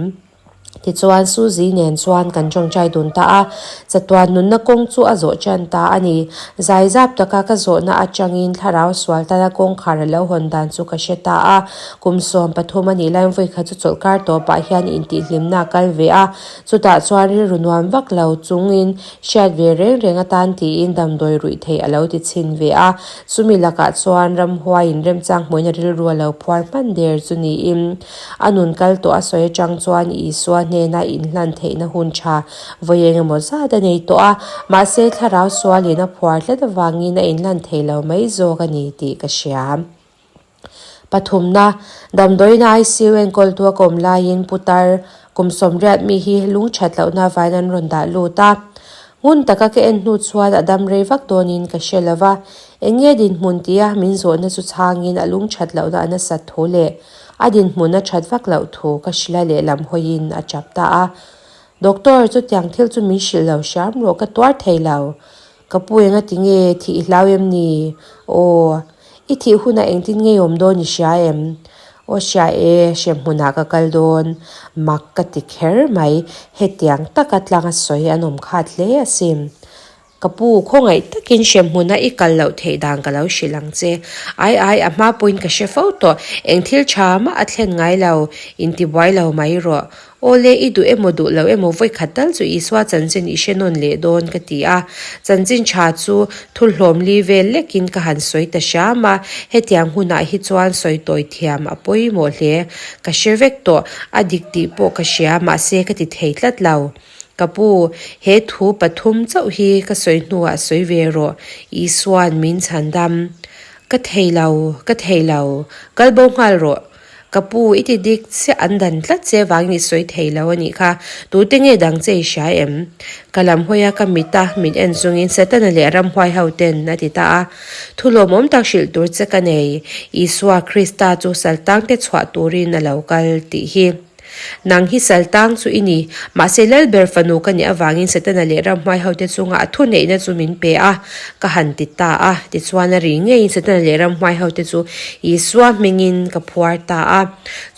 Tichuan Suzy nen chuan kan tawngtai dun ta a, chatuan nunna kawng chu a zawh tan ta a ni. Zaizap taka ka zawhna atangin thlarau sual tana kawngkhar a lo hawn dan chu ka hre ta a. Kum 13 a nih laiin vawikhat chu chawlhkar tawpah hian intihhlimna a kal ve a, chutah chuan rilru nuam vak lo chungin hriat ve reng reng atan tiin damdawi ruih theih a lo ti chhin ve a, chumi lakah chuan ramhuaiin remchang hmuina rilru a lo phuar hman der chu niin a nun kal tawh a sawi atang chuan Isua hnena inhlan theihna hun tha vawi eng emaw zat a nei tawh a, mahse thlarau sualin a phuar hlet avangin a inhlan thei lo mai zawk a ni tih ka hria. Pathumna, damdawiina ICU enkawltu a kawm laiin putar kum 80 mi hi lung that lohna avain an rawn dah lut a. Ngun taka ka en hnu chuan a dam rei vak dawnin ka hre lo va, eng nge dinhmun tia min zawhna chu chhangin a lung that lohna a nasat thu leh. A dinhmun a that vak loh thu ka hrilh a lehlam hawiin a tap ta a. Doctor, chutiang thil chu min hrilh lo hram rawh ka tuar thei lo. Ka pu enga ti nge thih i hlau em ni? Aw, i thih hunah engtin nge i awm dawn i hria em? Aw hria e, hremhmunah ka kal dawn. Mak ka ti kher mai, hetiang taka tlanga sawi an awm khat hle asin. Ka pu, khawngaih takin hremhmuna i kal loh theih dan ka lo hrilh ang che. Ai ai, a hma pawhin ka hre fo tawh, eng thil tha mah a thlen ngai lo, intibuai lo mai rawh. Aw le, i duh emaw duh lo emaw vawikhat tal chu Isua chanchin i hre nawn leh dawn ka ti a. Chanchin tha chu thulhlawm li vel lekin ka han sawi ta hram a, hetiang hunah hi chuan sawi tawi thiam a pawimawh hle. Ka hre vek tawh, a dik tih pawh ka hria, mahse ka ti thei tlat lo. Ka pu, he thu pathum chauh hi ka sawi hnuah sawi ve rawh, Isua'n min chhan dam. Ka thei lo, ka thei lo, kal bo nghal rawh. Ka pu, i ti dik chiah an dan tlat che vangin i sawi thei lo a nih kha. Tute nge dang che i hria em? Ka lam hawi a, ka mit a, min en chungin Setana leh ramhuai ho ten a ti ta a. Thu lawmawm tak hrilh tur che ka nei, Isua Krista chu saltangte chhuah turin a lo kal tih hi. Nang hi saltang chu i ni, mahse Lalber fanu ka nih avangin Setana leh ramhuai hote chunga a thuneihna chu min pe a, ka han ti ta a. Tichuan a ri ngeiin Setana leh ramhuai hote chu Isua hmingin ka phuar ta a.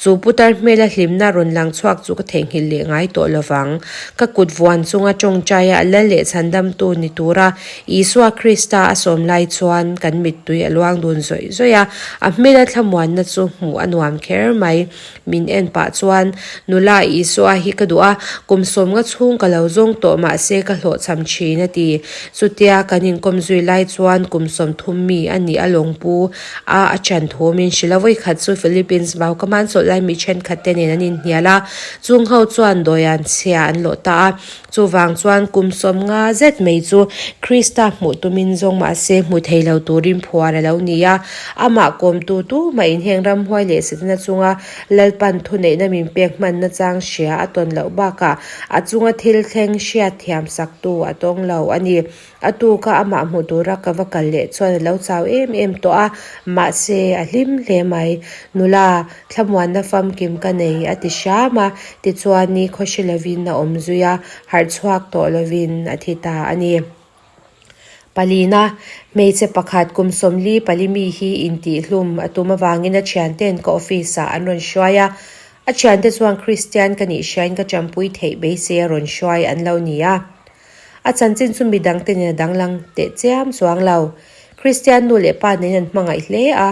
Chu putar hmela hlimna rawn lang chhuak chu ka theihnghilh leh ngai tawh lovang. Ka kut vuan chunga tawngtaia Lal leh Chhandamtu ni tura Isua Krista a sawm lai chuan kan mittui a luang dun zawih zawih a, a hmela thlamuanna chu hmuh a nuam kher mai. Min en pah chuan, Nula Isua hi ka duh a, kum sawmnga chhung ka lo zawng tawh mahse ka hlawhchham thin a ti. Chutia kan inkawm zui lai chuan kum 30 mi a nih a lawngpu a a chan thu min hrilh a. Vawikhat chu Philippines vau ka hman chawlh lai mi thenkhat te nen an inhnial a, chung ho chuan dawian chhia an lawh ta a. Chuvang chuan kum 50 zet mai chu Krista hmuh tumin zawng mahse hmu thei lo turin phuar a lo ni a. Amah kawmtu tumah in heng ramhuai leh Setana chunga Lalpan thuneihna min pek hmanna chang hria a tawn loh bakah a chunga thil thleng hriat thiam saktu a tawng lo a ni. A tuka amah hmuh tura ka va kal leh chuan a lo chau em em tawh a, mahse a hlim hle mai. Nula, thlamuanna famkim ka nei a ti hram a, tichuan ni khawhri lovin a awm zui a, harh chhuak tawh lovin a thi ta a ni. Palina, hmeichhe pakhat kum 44 mi hi intihhlum a tum avangin a thiante'n ka office-ah an rawn hruai a, a thiante chuan Kristian ka nih hriain ka champui theih beisei a rawn hruai an lo ni a. A chanchin chu midangte nen a danglang teh chiam chuang lo. Kristian nu leh pa nen an hmangaih hle a,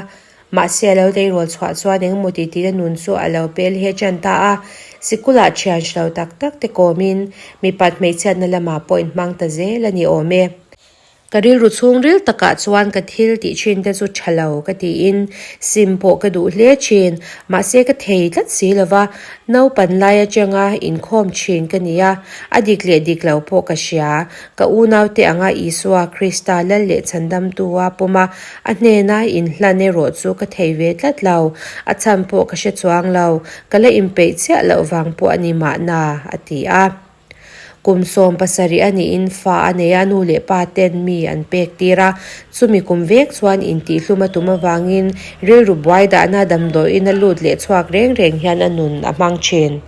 mahse a lo leirawl chhuah chuan engemaw tih tihna nun chu a lo pel he ṭan ta a. Sikulah ṭhian hre lo tak tak te kawmin mipat hmeichhiatna lamah pawh inhmang ta zel a ni awm e. Ka rilru chhungril takah chuan ka thil tih thin te chu tha lo ka tiin sim pawh ka duh hle thin. Mahse ka thei tlat si lo va, naupan lai atanga inkhawm thin ka ni a, a dik leh dik lo pawh ka hria. Ka unaute anga Isua Krista lal leh chhandamtua pawm a, a hnena inhlan erawh chu ka thei ve tlat lo. A chhan pawh ka hre chuang lo, ka la inpeih chiah loh vang pawh a ni mahna, a ti a. Kum 17 a niin fa a nei a, nu leh pa ten mi an pek tir a. Chumi kum vek chuan intihlum a tum avangin rilru buai dahna damdawiin a lut leh chhuak reng reng hian a nun a hmang thin.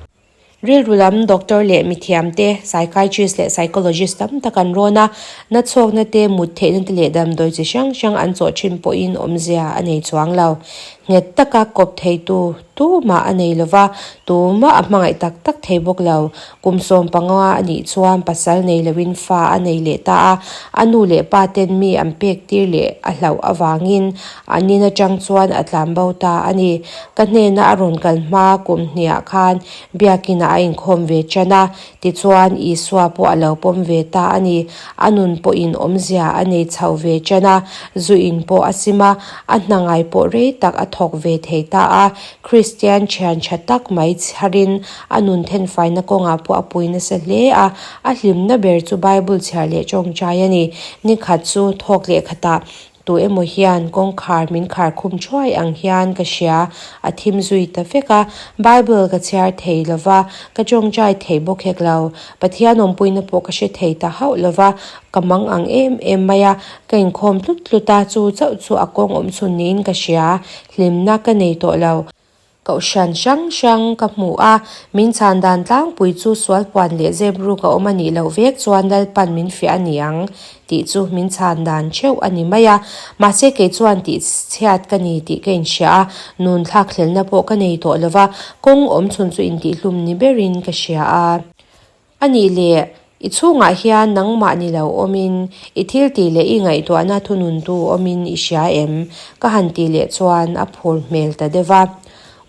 Rilru lam doctor leh mithiam te, psychiatrist leh psychologist tam tak an rawn a, nachhawkna te, mut theihna te leh damdawi chi hrang hrang an chawh thin pawhin awmzia a nei chuang lo. Nghet taka kawp theitu tumah a nei lova, tumah a hmangaih tak tak thei bawk lo. Kum 15 a nih chuan pasal nei loin fa a nei leh ta a, a nu leh pa ten mi an pek tir leh a hlauh avangin an in atang chuan a tlan bo ta a ni. Ka hnena a rawn kal hma kum hniah khan biakinah a inkhawm ve tan a, tichuan Isua pawh a lo pawm ve ta a ni. A nun pawhin awmzia a nei chho ve tan a, zu in pawh a sim a, a hna ngai pawh rei tak a thawk ve thei ta a. Kristian thian tha tak mai chharin A nun thenfaina kawngah pawh a pui nasa hle a, a hlimna ber chu Bible chhiar leh tawngtai a ni. Nikhat chu thawk leh khatah tu emaw hian kawngkhar min khar khum thuai ang hian ka hria, a thim zui ta vek a. Bible ka chhiar thei lo va, ka tawngtai thei bawk hek lo. Pathian awmpuina pawh ka hre thei ta hauh lo va, ka mang ang em em mai a, ka inkhawm tlut tlut a, chu chauh chu a kawng awmchhun niin ka hria, hlimna ka nei tawh lo. Kohhran hrang hrang ka hmu a, min chhan dan tlangpui chu sual puan leh zep ruk a awm a nih loh vek chuan Lalpan min fiah a ni ang tih chu min chhan dan theuh a ni mai a. Mahse kei chuan tih chhiat ka ni tih ka inhria a, nun thlak hlelna pawh ka nei tawh lo va, kawng awm chhun chu intihhlum ni berin ka hria a. A nih leh, i chhungah hian nangmah ni lo awmin, i thil tih leh i ngaihtuahna thununtu awmin i hria em? Ka han tih leh chuan a phur hmel ta deuh va.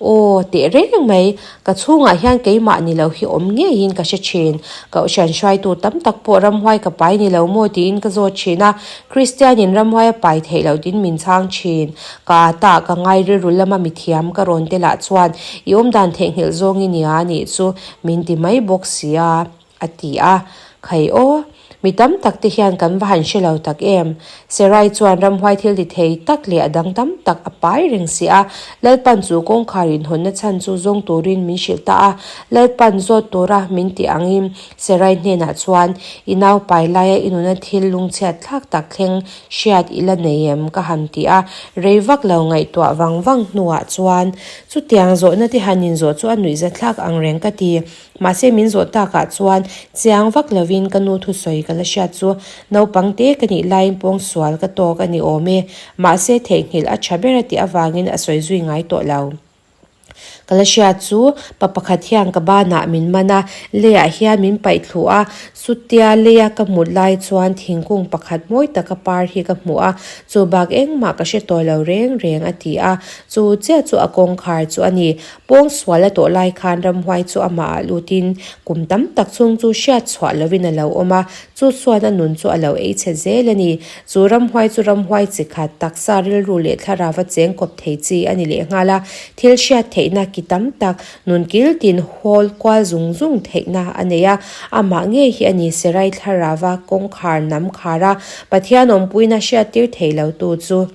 Aw, teh reng mai, ka chhungah hian keimah ni lo hi awm ngeiin ka hre thin. Kohhran hruaitu tam tak pawh ramhuai ka pai ni lo maw tiin ka zawt thin a, Kristianin ramhuai a pai theih loh tiin min chhang thin. Ka ta ka ngai rilru lama mithiam ka rawn te lah chuan i awmdan theihnghilh zawng i nia anih chu Min ti mai bawk si a, a ti a. Khai aw, mi tam tak te hian kan va han hre lo tak em? Serai chuan ramhuai thil ti thei tak leh a dang tam tak a pai reng si a. Lalpan chu kawngkhar inhawnna chhan chu zawng turin min hrilh ta a. Lalpan zawt tura min ti angin Serai hnenah chuan, I nau pai laia i nuna thil lungchhiat thlak tak thleng hriat i la nei em? ka han ti a. Rei vak lo ngaihtuah vang vang hnuah chuan Chutiang zawhna te han inzawh chu a nuihzathlak ang reng ka ti. Mahse min zawh takah chuan chiang vak lovin ka nu thusawi ka la hriat chu naupang te ka nih laiin pawngsual ka tawk a ni awm e. Mahse theihnghilh a tha ber a tih avangin a sawi zui ngai tawh lo. Ka la hriat chu pa pakhat hian ka banah min man a, leiah hian min paih thlu a, chutia leia ka mut lai chuan thingkung pakhat mawi taka par hi ka hmu a, chu bak engmah ka hre tawh lo reng reng a ti a. Chu chiah chu a kawngkhar chu a ni. Pawngsual a tawh lai khan ramhuai chu amah ah lutin kum tam tak chhung chu hriat chhuah lovin a lo awm a, chu chuan a nun chu a lo ei chhe zel a ni. Chu ramhuai chu ramhuai chi khat, taksa rilru leh thlarauva cheng kawp thei chi a ni lehnghal a, thil hriat theihna ki tam tak, nun kil tin hawl kual zung zung theihna a nei a, amah ngei hi a ni Serai thlarauva kawngkhar nam khar a, Pathian awmpuina hriattir thei lotu chu.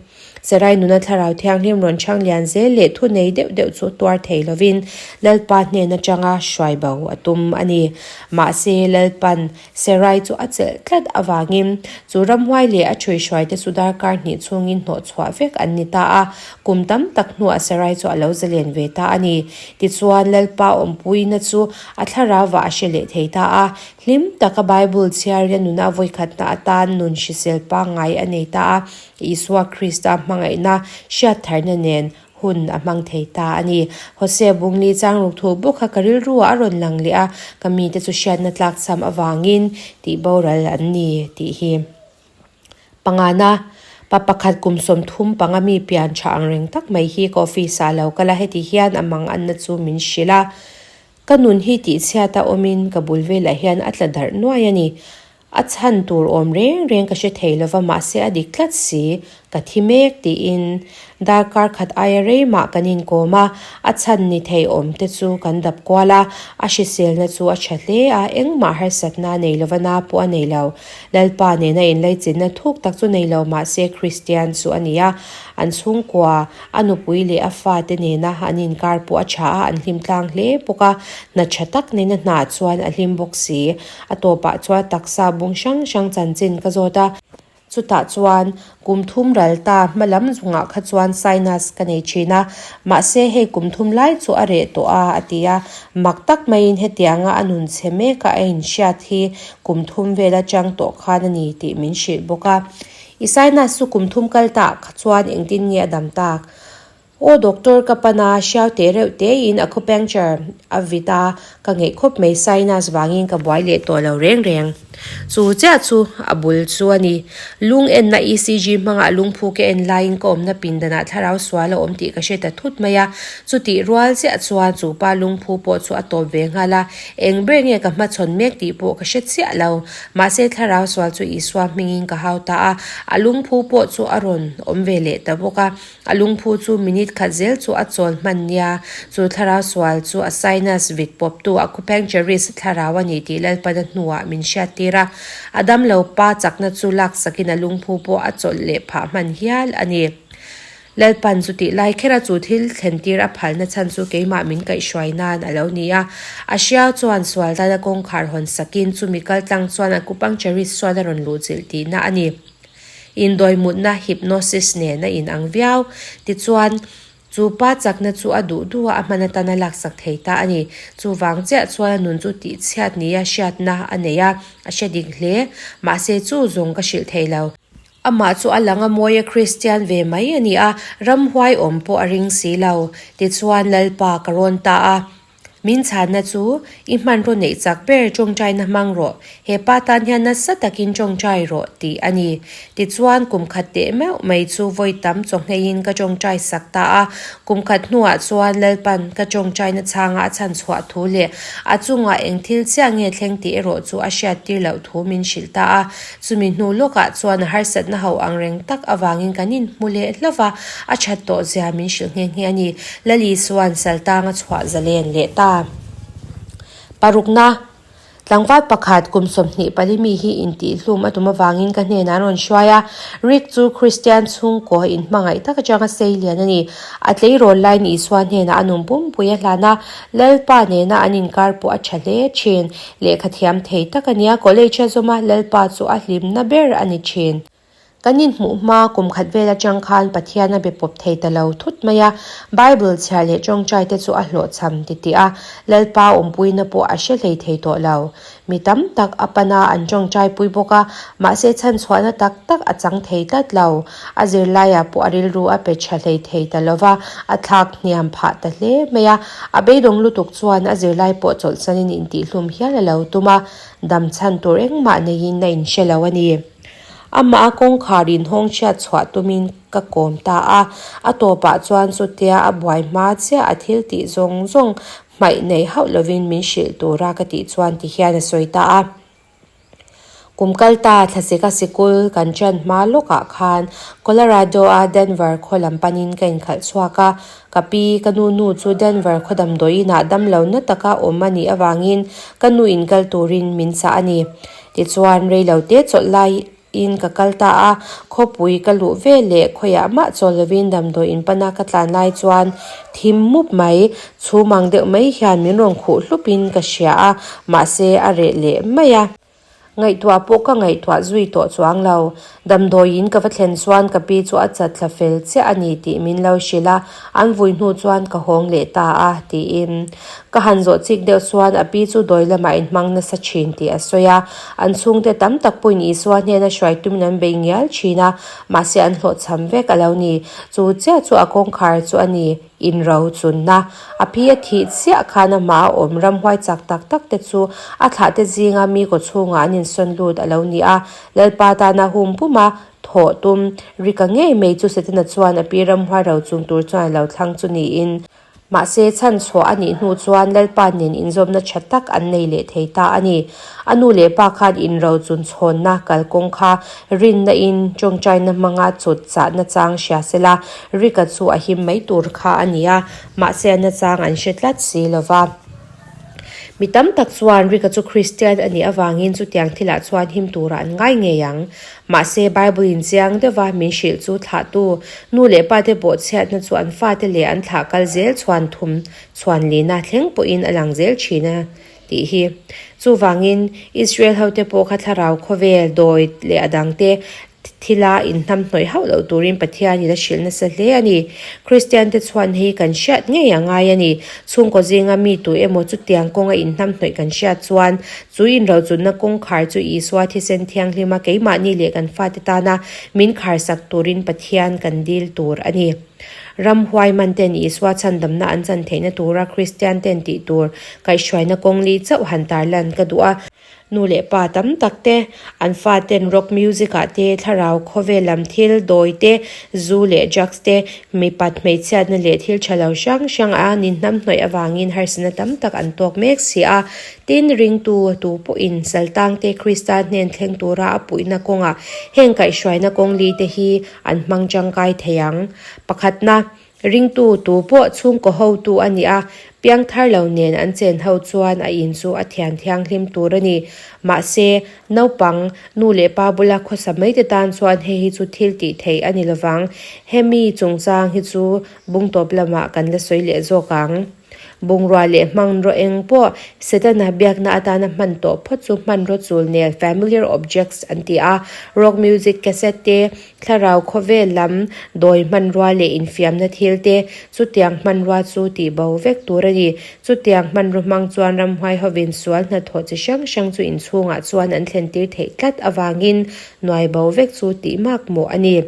Sarai nuna Thlarau Thianghlim rawn chhang lian zel leh thu nei deuh deuh chu tuar thei lovin Lalpa hnen atanga hruai bo a tum a ni. Mahse, Lalpan Sarai chu a chelh tlat avangin chu ramhuai leh a ṭhuihruaite chu darkar hnih chhungin hnawh chhuah vek an ni ta a, kum tam tak hnuah Sarai chu a lo zalen ve ta a ni. Tichuan, Lalpa awmpuina chu a thlarauah a hre leh thei ta a, hlim taka Bible chhiarin a nuna vawikhatna atan nun hrisel pangngai a nei ta a. Isua Krista hmangaihna hriat tharna nen hun a hmang thei ta a ni. Hosea Bungli changruk thu bawk kha ka rilruah a rawn lang leh a, ka mite chu hriatna tlakchham avangin tih boral an ni tih hi. Pangana, pa pakhat kum 35 mi pian tha ang reng tak mai hi ka office ah lo kal a, heti hian a mang anna chu min hrilh a, Ka nun hi tihchhiat a awmin ka bul velah hian a tla darh nuai a ni. A chhan tur awm reng reng ka hre thei lova mahse a dik tlat si, ka thi mek tiin darkar khat aia rei mah kan inkawm a, a chhan ni thei awm te chu kan dap kual a, a hriselna chu a tha hle a, engmah harsatna a nei lova na pawh a nei lo. Lalpa nena inlaichinna thuk tak chu nei lo mahse Kristian chu a ni a, an chhungkua A nupui leh a fate nena an inkar pawh a tha a, an hlim tlang hle bawk a, hna tha tak nena hna chuan a hlim bawk si. A tawpah chuan taksa bung hrang hrang chanchin ka zawt a, chutah chuan kum thum ral ta hma lam zungah kha chuan sinus ka nei thin a, mahse hei kum thum lai chu a reh tawh a, a ti a. Mak tak maiin hetianga a nun chhe meka a inhriat hi kum thum vel atang tawh khan a ni tih min hrilh bawk a. I sinus chu kum thum kal tak kha chuan engtin nge a dam tak? Aw doctor ka pan a, hriau teh reuh tein acupuncture a vit a, ka ngeih khawp mai sinus vangin ka buai leh tawh lo reng reng. Chu chiah chu a bul chu a ni. Lung enna ECG hmangah lungphu ka en laiin ka awmna pindanah thlarau sual a awm tih ka hre ta thut mai a, chutih rual chiah chuan chu pa lungphu pawh chu a tawp ve nghal a, eng ber nge ka hmachhawn mek tih pawh ka hre chiah lo. Mahse thlarau sual chu Isua hmingin ka hau ta a, a lungphu pawh chu a rawn awm ve leh ta bawk a. A lungphu chu minute khat zel chu a chawl hman nia, chu thlarau sual chu a sinus vit pawptu acupuncturist thlarau a ni tih Lalpana hnuah min hriattir a. A damlo pa chakna chu laksakin a lungphu pawh a chawlh leh phah hman hial a ni. Lalpan chu tih lai kher a chu thil thlen tir a phalna chhan chu keimah min kaihhruai nan a lo ni a. A hriau chuan sual dana kawngkhar hawn sakin chumi kal tlang chuan a kupuncturist chuan a rawn luh chilh tihna a ni. Indawimutna, hypnosis, nen a inang viau. Tichuan. Chu pa chakna chu a duh duh a, a hman atan a laksak thei ta a ni. Chuvang chiah chuan a nun chu tihchhiat nia hriatna a nei a, a hre dik hle. Mahse chu zawng ka hrilh thei lo. Amah chu a lang a mawi a Kristian ve mai a ni a, ramhuai awm pawh a ring si lo. Tichuan Lalpa ka rawn ta a. Min chhanna chu, I hmanraw neih chak ber tawngtaina hmang rawh, he pa tan hian nasa takin tawngtai rawh, tih a ni. Tichuan, kum khat teh meuh mai chu vawi tam chawngheiin ka tawngtai sak ta a. Kum khat hnuah chuan Lalpan ka tawngtaina chhanga a chhan chhuah thu leh a chungah eng thil chiah nge thleng tih erawh chu a hriattir loh thu min hrilh ta a. Chumi hnu lawkah chuan a harsatna ho ang reng tak avangin kan inhmu leh hlauh va, a that tawh zia min hrilh nghe nghe a ni. Lali chuan Saltanga chhuah zalen leh ta. Parukna, Tlangval pakhat kum 24 mi hi intihhlum a tum avangin ka hnenah an rawn hruai a. Rick chu Kristian chhungkaw inhmangaih tak atanga sei lian a ni. A tleirawl laiin Isua hnenah a nun pumpui a hlan a, Lalpa nena an inkar pawh a tha hle thin. Lehkha thiam thei tak a nia, college a zawm a, Lalpa chu a hlimna ber a ni thin. Kan inhmuh hma kum khat vel atang khan Pathian a be pawp thei ta lo thut mai a, Bible chhiar leh tawngtai te chu a hlawhchham ti tih a, Lalpa awmpuina pawh a hre hlei thei tawh lo. Mi tam tak a pan a, an tawngtai pui bawk a, mahse chhanchhuahna tak tak a chang thei tlat lo. A zirlaiah pawh a rilru a pe tha hlei thei ta lo va, a thlak hniam phah ta hle mai a. A beidawng lutuk chuan a zirlai pawh chawlhsanin intihhlum hial a lo tum a, dam chhan tur engmah neiin a inhre lo a ni. Amah a kawngkhar inhawng chhiat chhuah tumin ka kawm ta a, a tawpah chuan chutia a buai hma chiah a thil tih zawng zawng hmaih nei hauh lovin min hrilh tura ka tih chuan tihian a sawi ta a. Kum kal ta thlasika sikul kan ṭan hma lawkah khan Colorado-a Denver khaw lam panin ka inkhalh chhuak a. Ka pi, ka nu nu chu Denver khaw damdawiinah damlo na taka awm a nih avangin ka nu inkal turin min chah a ni. Tichuan, reilote chawlh lai in ka kal ta a, khawpui ka luh ve leh khawiah mah chawl lovin damdawi in pana ka tlan lai chuan thim mup mai, chhum ang deuh mai hian min rawn khuh hlup in ka hria a, mahse a reh leh mai a. Ngaihtuah pawh ka ngaihtuah zui tawh chuang lo. Damdawi in ka va thlen chuan ka pi chu a chat thla fel chiah a ni tih min lo hrilh a, an vui hnu chuan ka hawng leh ta a, tiin. Ka han zawh chik deuh chuan a pi chu dawi lamah inhmang nasa thin tih a sawi a. An chhungte tam tak pawhin Isua hnena hruai tumin an bei ngial thin a, mahse an hlawhchham vek a lo ni. Chu chiah chu a kawngkhar chu a ni, inro chunna. A pi a thih chiah khan amah a awm ramhuai chak tak tak te chu a thlahte zinga mi kawchhungah an insawn lut a lo ni a. Lalpa tana hum puma thawh tum Rika ngei mai chu Setana chuan a pi ramhuai ro chung tur chuan a lo thlang chu niin. Mahse, chhan chhuah a nih hnu chuan Lalpa nen inzawmna tha tak an nei leh thei ta a ni. A nu leh pa khan inrochun chhawnna kalkawng kha rinna in tawngtaina hmanga chut chahna chang hria sela, Rika chu a him mai tur kha a ni a, mahse a nachang an hre tlat si lo va. Mi tam tak chuan Rika chu Kristian a nih avangin chutiang thilah chuan him turah an ngai ngei ang. Mahse, Bible-in chiang deuha min hrilh chu thlahtu nu leh pate bawhchhiatna chu an fate leh an thlah kal zel chhuan thum chhuan lina thleng pawhin a lang zel thin a tih hi. Chuvangin, Israel hote pawh kha thlarau khawvel, dawi leh a dangte thila inhnamhnawih hauh loh turin Pathianin a hrilh nasa hle a ni. Kristiante chuan hei kan hriat ngei a ngai a ni. Chhungkaw zinga mi tu emaw chutiang kawnga inhnamhnawih kan hriat chuan Chu inrochunna kawngkhar chu Isua thisen thianghlima keimahni leh kan fate tana min kharsak turin Pathian kan dil tur a ni. Ramhuai man ten Isua chhandamna an chan theihna tura Kristian ten tih tur kaihhruaina kawng li chauh han tarlan ka duh a. Nu leh pa tam tak te, an faten rock music ah te, thlarau khawvel lam thil, dawi te, zu leh drugs te, mipat hmeichhiatna leh thil tha lo hrang hrang a ninhnamhnawih avangin harsatna tam tak an tawk mek si a. Tin, ringtu tu pawhin Saltangte Krista hnen thleng tura a puihna kawngah heng kaihhruaina kawng li te hi an hmang tangkai thei ang. Pakhatna, ringtu tu pawh chhungkaw hotu a ni a, piangthar lo nen an chen ho chuan a in chu a thian thianghlim tur a ni. Mahse, naupang, nu leh pa bula khawsa mai te tan chuan hei hi chu thil tih theih a ni lovang. Hemi chungchang hi chu bung tawp lamah kan la sawi leh zawk ang. Bungrua leh hmanraw eng pawh Setana biakna atana hman tawh phawt chu hmanraw chul nel, familiar objects, an ti a. Rock music cassette te, thlarau khawvel lam dawi hmanrua leh infiamna thil te, chutiang hmanrua chu tih bo vek tur a ni. Chutiang hmanraw hmang chuan ramhuai hovin sual hnathawh chi hrang hrang chu inchhungah chuan an thlentir theih tlat avangin nuai bo vek chu tih mak mawh a ni.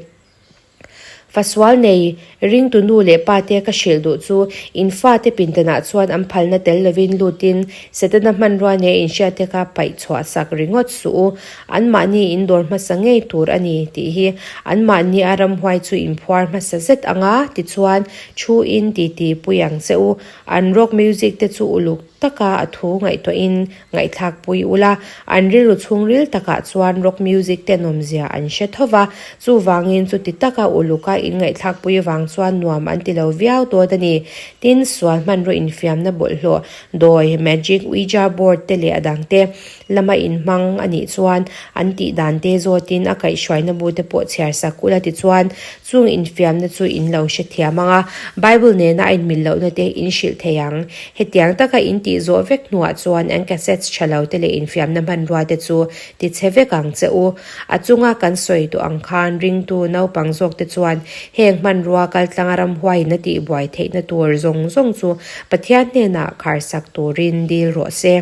Fasual nei, ringtu nu leh pa te ka hrilh duh chu in fate pindanah chuan an phalna tel lovin lutin Setana hmanrua nia inhriat te kha paih chhuah sak ringawt suh u. Anmahni in dawr hmasa ngei tur a ni tih hi anmahni a ramhuai chu inphuar hmasa zet anga tichuan thu in titi pui ang che u. An rock music te chu uluk taka a thu ngaihtuahin ngaihthlak pui ula, an rilru chhungril takah chuan rock music te nawmzia an hre tho va, chuvangin chuti taka uluka in ngaihthlak pui avang chuan nuam an ti lo viau dawn a ni. Tin, sual hmanraw infiamna bawlhhlawh, dawi, magic, ouija board te leh a dangte lama inhmang a nih chuan an tih dan te zawtin a kaihhruaina bu te pawh chhiar sak ula tichuan Chung infiamna chu in lo hrethiam ang a, Bible nena a inmil lohna te in hrilh thei ang. Hetiang taka in tih zawh vek hnuah chuan an cassettes tha lo te leh infiamna hmanrua te chu ti chhe vek ang che u. A chunga kan sawi tawh ang khan ringtu naupang zawk te chuan heng hmanrua kaltlanga ramhuaiin a tihbuai theihna tur zawng zawng chu Pathian hnenah kharsak turin dil rawh se.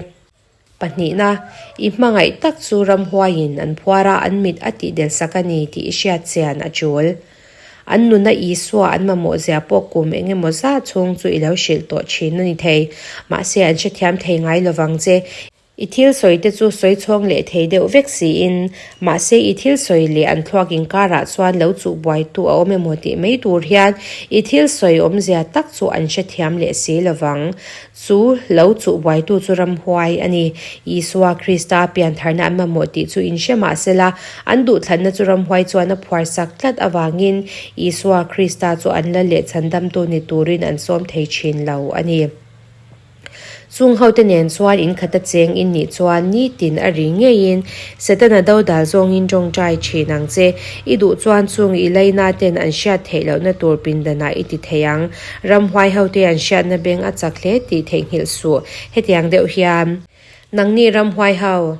Pahnihna, i hmangaih tak chu ramhuaiin an phuar a, an mit a tihdel sak a ni tih i hriat chian a tul. An nuna Isua an mamawh zia pawh kum eng emaw zat chhung chu i lo hrilh tawh thin a ni thei. Mahse, an hrethiam thei ngai lovang che. I thil sawi te chu sawi chhawng leh thei deuh vek siin, mahse i thil sawi leh an thluak inkarah chuan lo chuh buaitu a awm emaw tih mai tur hian i thil sawi awmzia tak chu an hrethiam leh si lovang. Chu lo chuh buaitu chu ramhuai a ni. Isua Krista piantharna an mamawh tih chu inhre mah sela, an duhthlanna chu ramhuai chuan a phuarsak tlat avangin Isua Krista chu an la leh chhandamtu ni turin an sawm thei thin lo a ni. Chung hote nen chuan inkhata cheng in nih chuan nitin a ri ngeiin Setana dodal zawngin tawngtai thin ang che. I duh chuan chung i laina ten an hriat theih lohna tur pindanah i ti thei ang. Ramhuai hote an hriatna beng a chak hle tih theihnghilh suh. Hetiang deuh hian nangni ramhuai ho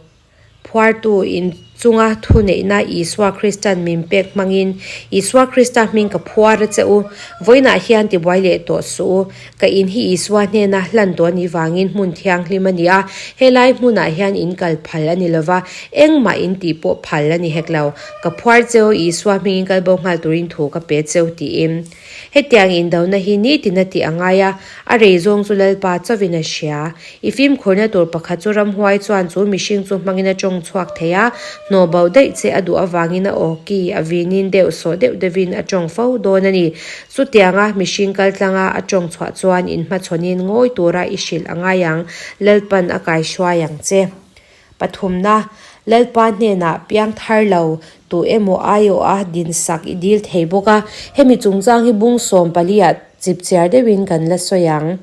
phuartu in chunga thuneihna Isua Kristan min pek hmangin Isua Krista hming ka phuar a che u. Vawiinah hian tibuai leh tawh suh u. Ka in hi Isua hnena hlan tawh anih vangin hmun thianghlim a ni a, helai hmunah hian in kal phal a ni lova, engmah in tih pawh phal a ni hek lo. Ka phuar cheu, Isua hmingin kal bo nghal turin thu ka pe cheu tiin. Hetiang indona hi nitin a tih a ngai a, a rei zawng chu Lalpa chauhin a hria. I fimkhurna tur pakhat chu ramhuai chuan chu mihring chu hmangin a tawng chhuak thei a, hnawh bauh daih che a duh avangin a aw ki a vinin deuh sawh deuh deuhin a tawng fo dawn a ni. Chutianga mihring kaltlanga a tawng chhuah chuan inhmachhawnin ngawi tura i hrilh a ngai ang, Lalpan a kaihruai ang che. Pathumna, Lalpa hnenah piang thar lo tu emaw aiawha dinsak i dil thei bawk a, hemi chungchang hi bung 14 ah chipchiar deuhin kan la sawi ang.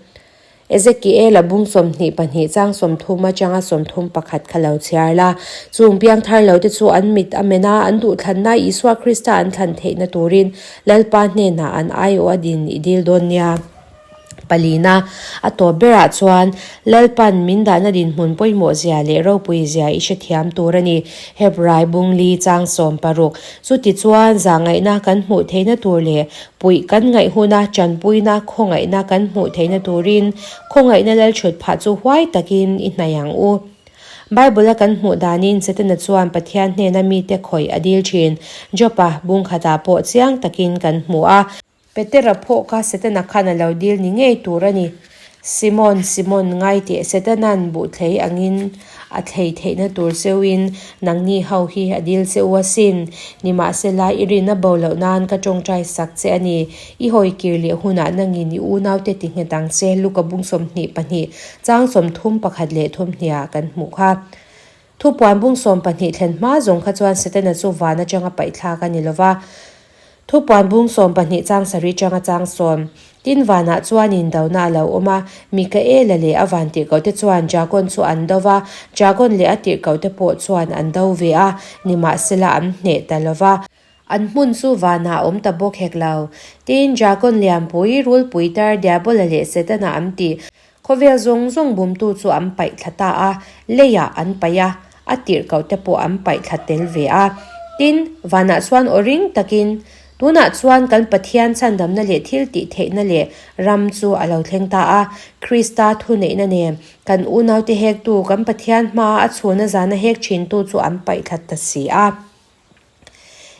Ezekiel-a bung 22 chang 30 atanga 31 kha lo chhiar la. Chung piang thar lote chu an mit a men a, an duhthlanna Isua Krista an thlan theihna turin Lalpa hnenah an aiawh a din i dil dawn nia. Palina, a tawp berah chuan Lalpan min dahna dinhmun pawimawh zia leh ropui zia i hrethiam tur a ni. Hebrai bung li chang 16. Chutichuan zahngaihna kan hmuh theihna tur leh Puih kan ngaih huna tanpuina khawngaihna kan hmuh theihna turin khawngaihna lalchhut phah chu huai takin i hnaih ang u. Bible-a kan hmuh danin Setana chuan Pathian hnena mite khawih a dil thin. Job-a bung khatah pawh chiang takin kan hmu a. Petera pawh kha Setana khan a lo dil ni ngei tur a ni. Simon, Simon, ngai teh, Setana'n buhthlei angin a thlei theihna tur cheuin nangni ho hi a dil che u asin. Nimahsela, i rinna bo loh nan ka tawngtai sak che a ni. I hawi kir leh hunah nangin i unaute ti nghet ang che, Luka bung 22, chang 31 leh thawmhniah kan hmuh kha. Thupuan bung 12 thlen hma zawng kha chuan Setana chu van atanga paihthlak a ni lo va. Thupuan bung 12 chang sarih tanga chang sawm. Tin vanah chuan indona a lo awm a, Mikaela leh a van tirhkohte chuan Dragon chu an do va, Dragon leh a tirhkohte pawh chuan an do ve a, nimahsela an hneh ta lo va. An hmun chu vanah a awm ta bawk hek lo. Tin, Dragon lianpui, rulpui tar, Diabola leh Setana an tih. Khawvel zawng zawng bumtu chu an paih thla ta a, leiah an paih a, a tirhkoh te pawh an paih thla tel ve a. Tin, vanah chuan aw ring takin, Tunah chuan kan Pathian chhandamna leh thil tih theihna leh ram chu a lo thleng ta a, Krista thuneihna nen kan unaute hektu kan Pathian hmaa a chhuna zana hek thintu chu an paih thla ta si a.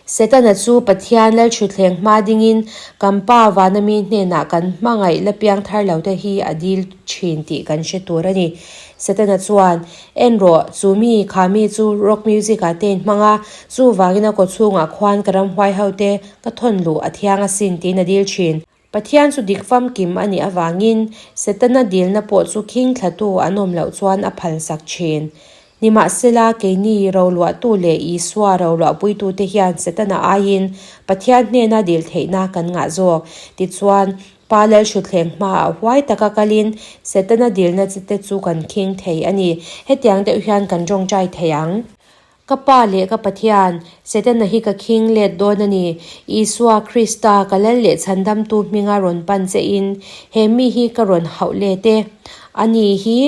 Setana chu Pathian Lalṭhutthleng hma dingin kan Pa vana mi hnenah kan hmangaih la piang thar lo te hi a dil ṭhin tih kan hre tur a ni. Setana chuan, En rawh, chu mi, kha mi chu rock music ah te in hmang a, chuvangin a kawchhungah khuan ka ramhuai ho te ka thawn luh a thiang asin tiin a dil ṭhin. Pathian chu dik famkim a nih avangin Setana dilna pawh chu khing thlatu an awm loh chuan a phalsak thin. Nimahsela, keini roluahtu leh Isua roluahpuitute hian Setana aiin Pathian hnena dil theihna kan ngah zawk. Tichuan, Pa Lalhrutthleng hmaah huai taka kalin Setana dilna te chu kan khing thei a ni. Hetiang deuh hian kan tawngtai thei ang. Ka Pa leh ka Pathian, Setana hi ka khing let dawn a ni. Isua Krista, ka Lal leh Chhandamtu hminga rawn pan che in, he mi hi ka rawn hauh let e. Ani hi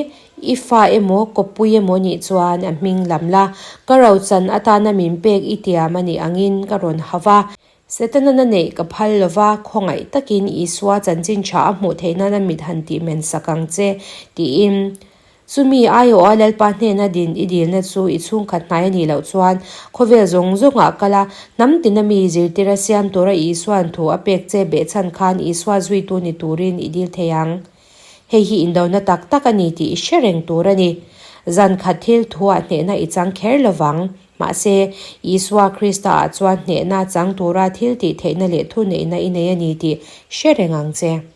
i fa emaw, kawppui emaw nih chuan a hming lam la, ka rochan atana min pek i tiam a nih angin ka rawn hau va. Setana na neih ka phal lo va, khawngaih takin Isua chanchin tha a hmuh theih nana mit han tih men sak ang che, tiin. Chumi aiawha Lalpa hnena din i dilna chu i chhungkhat hnai a nih loh chuan khawvel zawng zawngah kal a, hnam tina mi zirtira siam tura Isua'n thu a pek che behchhan khan Isua zuitu ni turin i dil thei ang. Hei hi indona tak tak a ni tih i hre reng tur a ni. Zan khat thil thuah hnehna i chang kher lo vang. Mahse, Isua Krista-ah chuan hnehna chang tura thil tih theihna leh thuneihna i nei a ni tih hre reng ang che.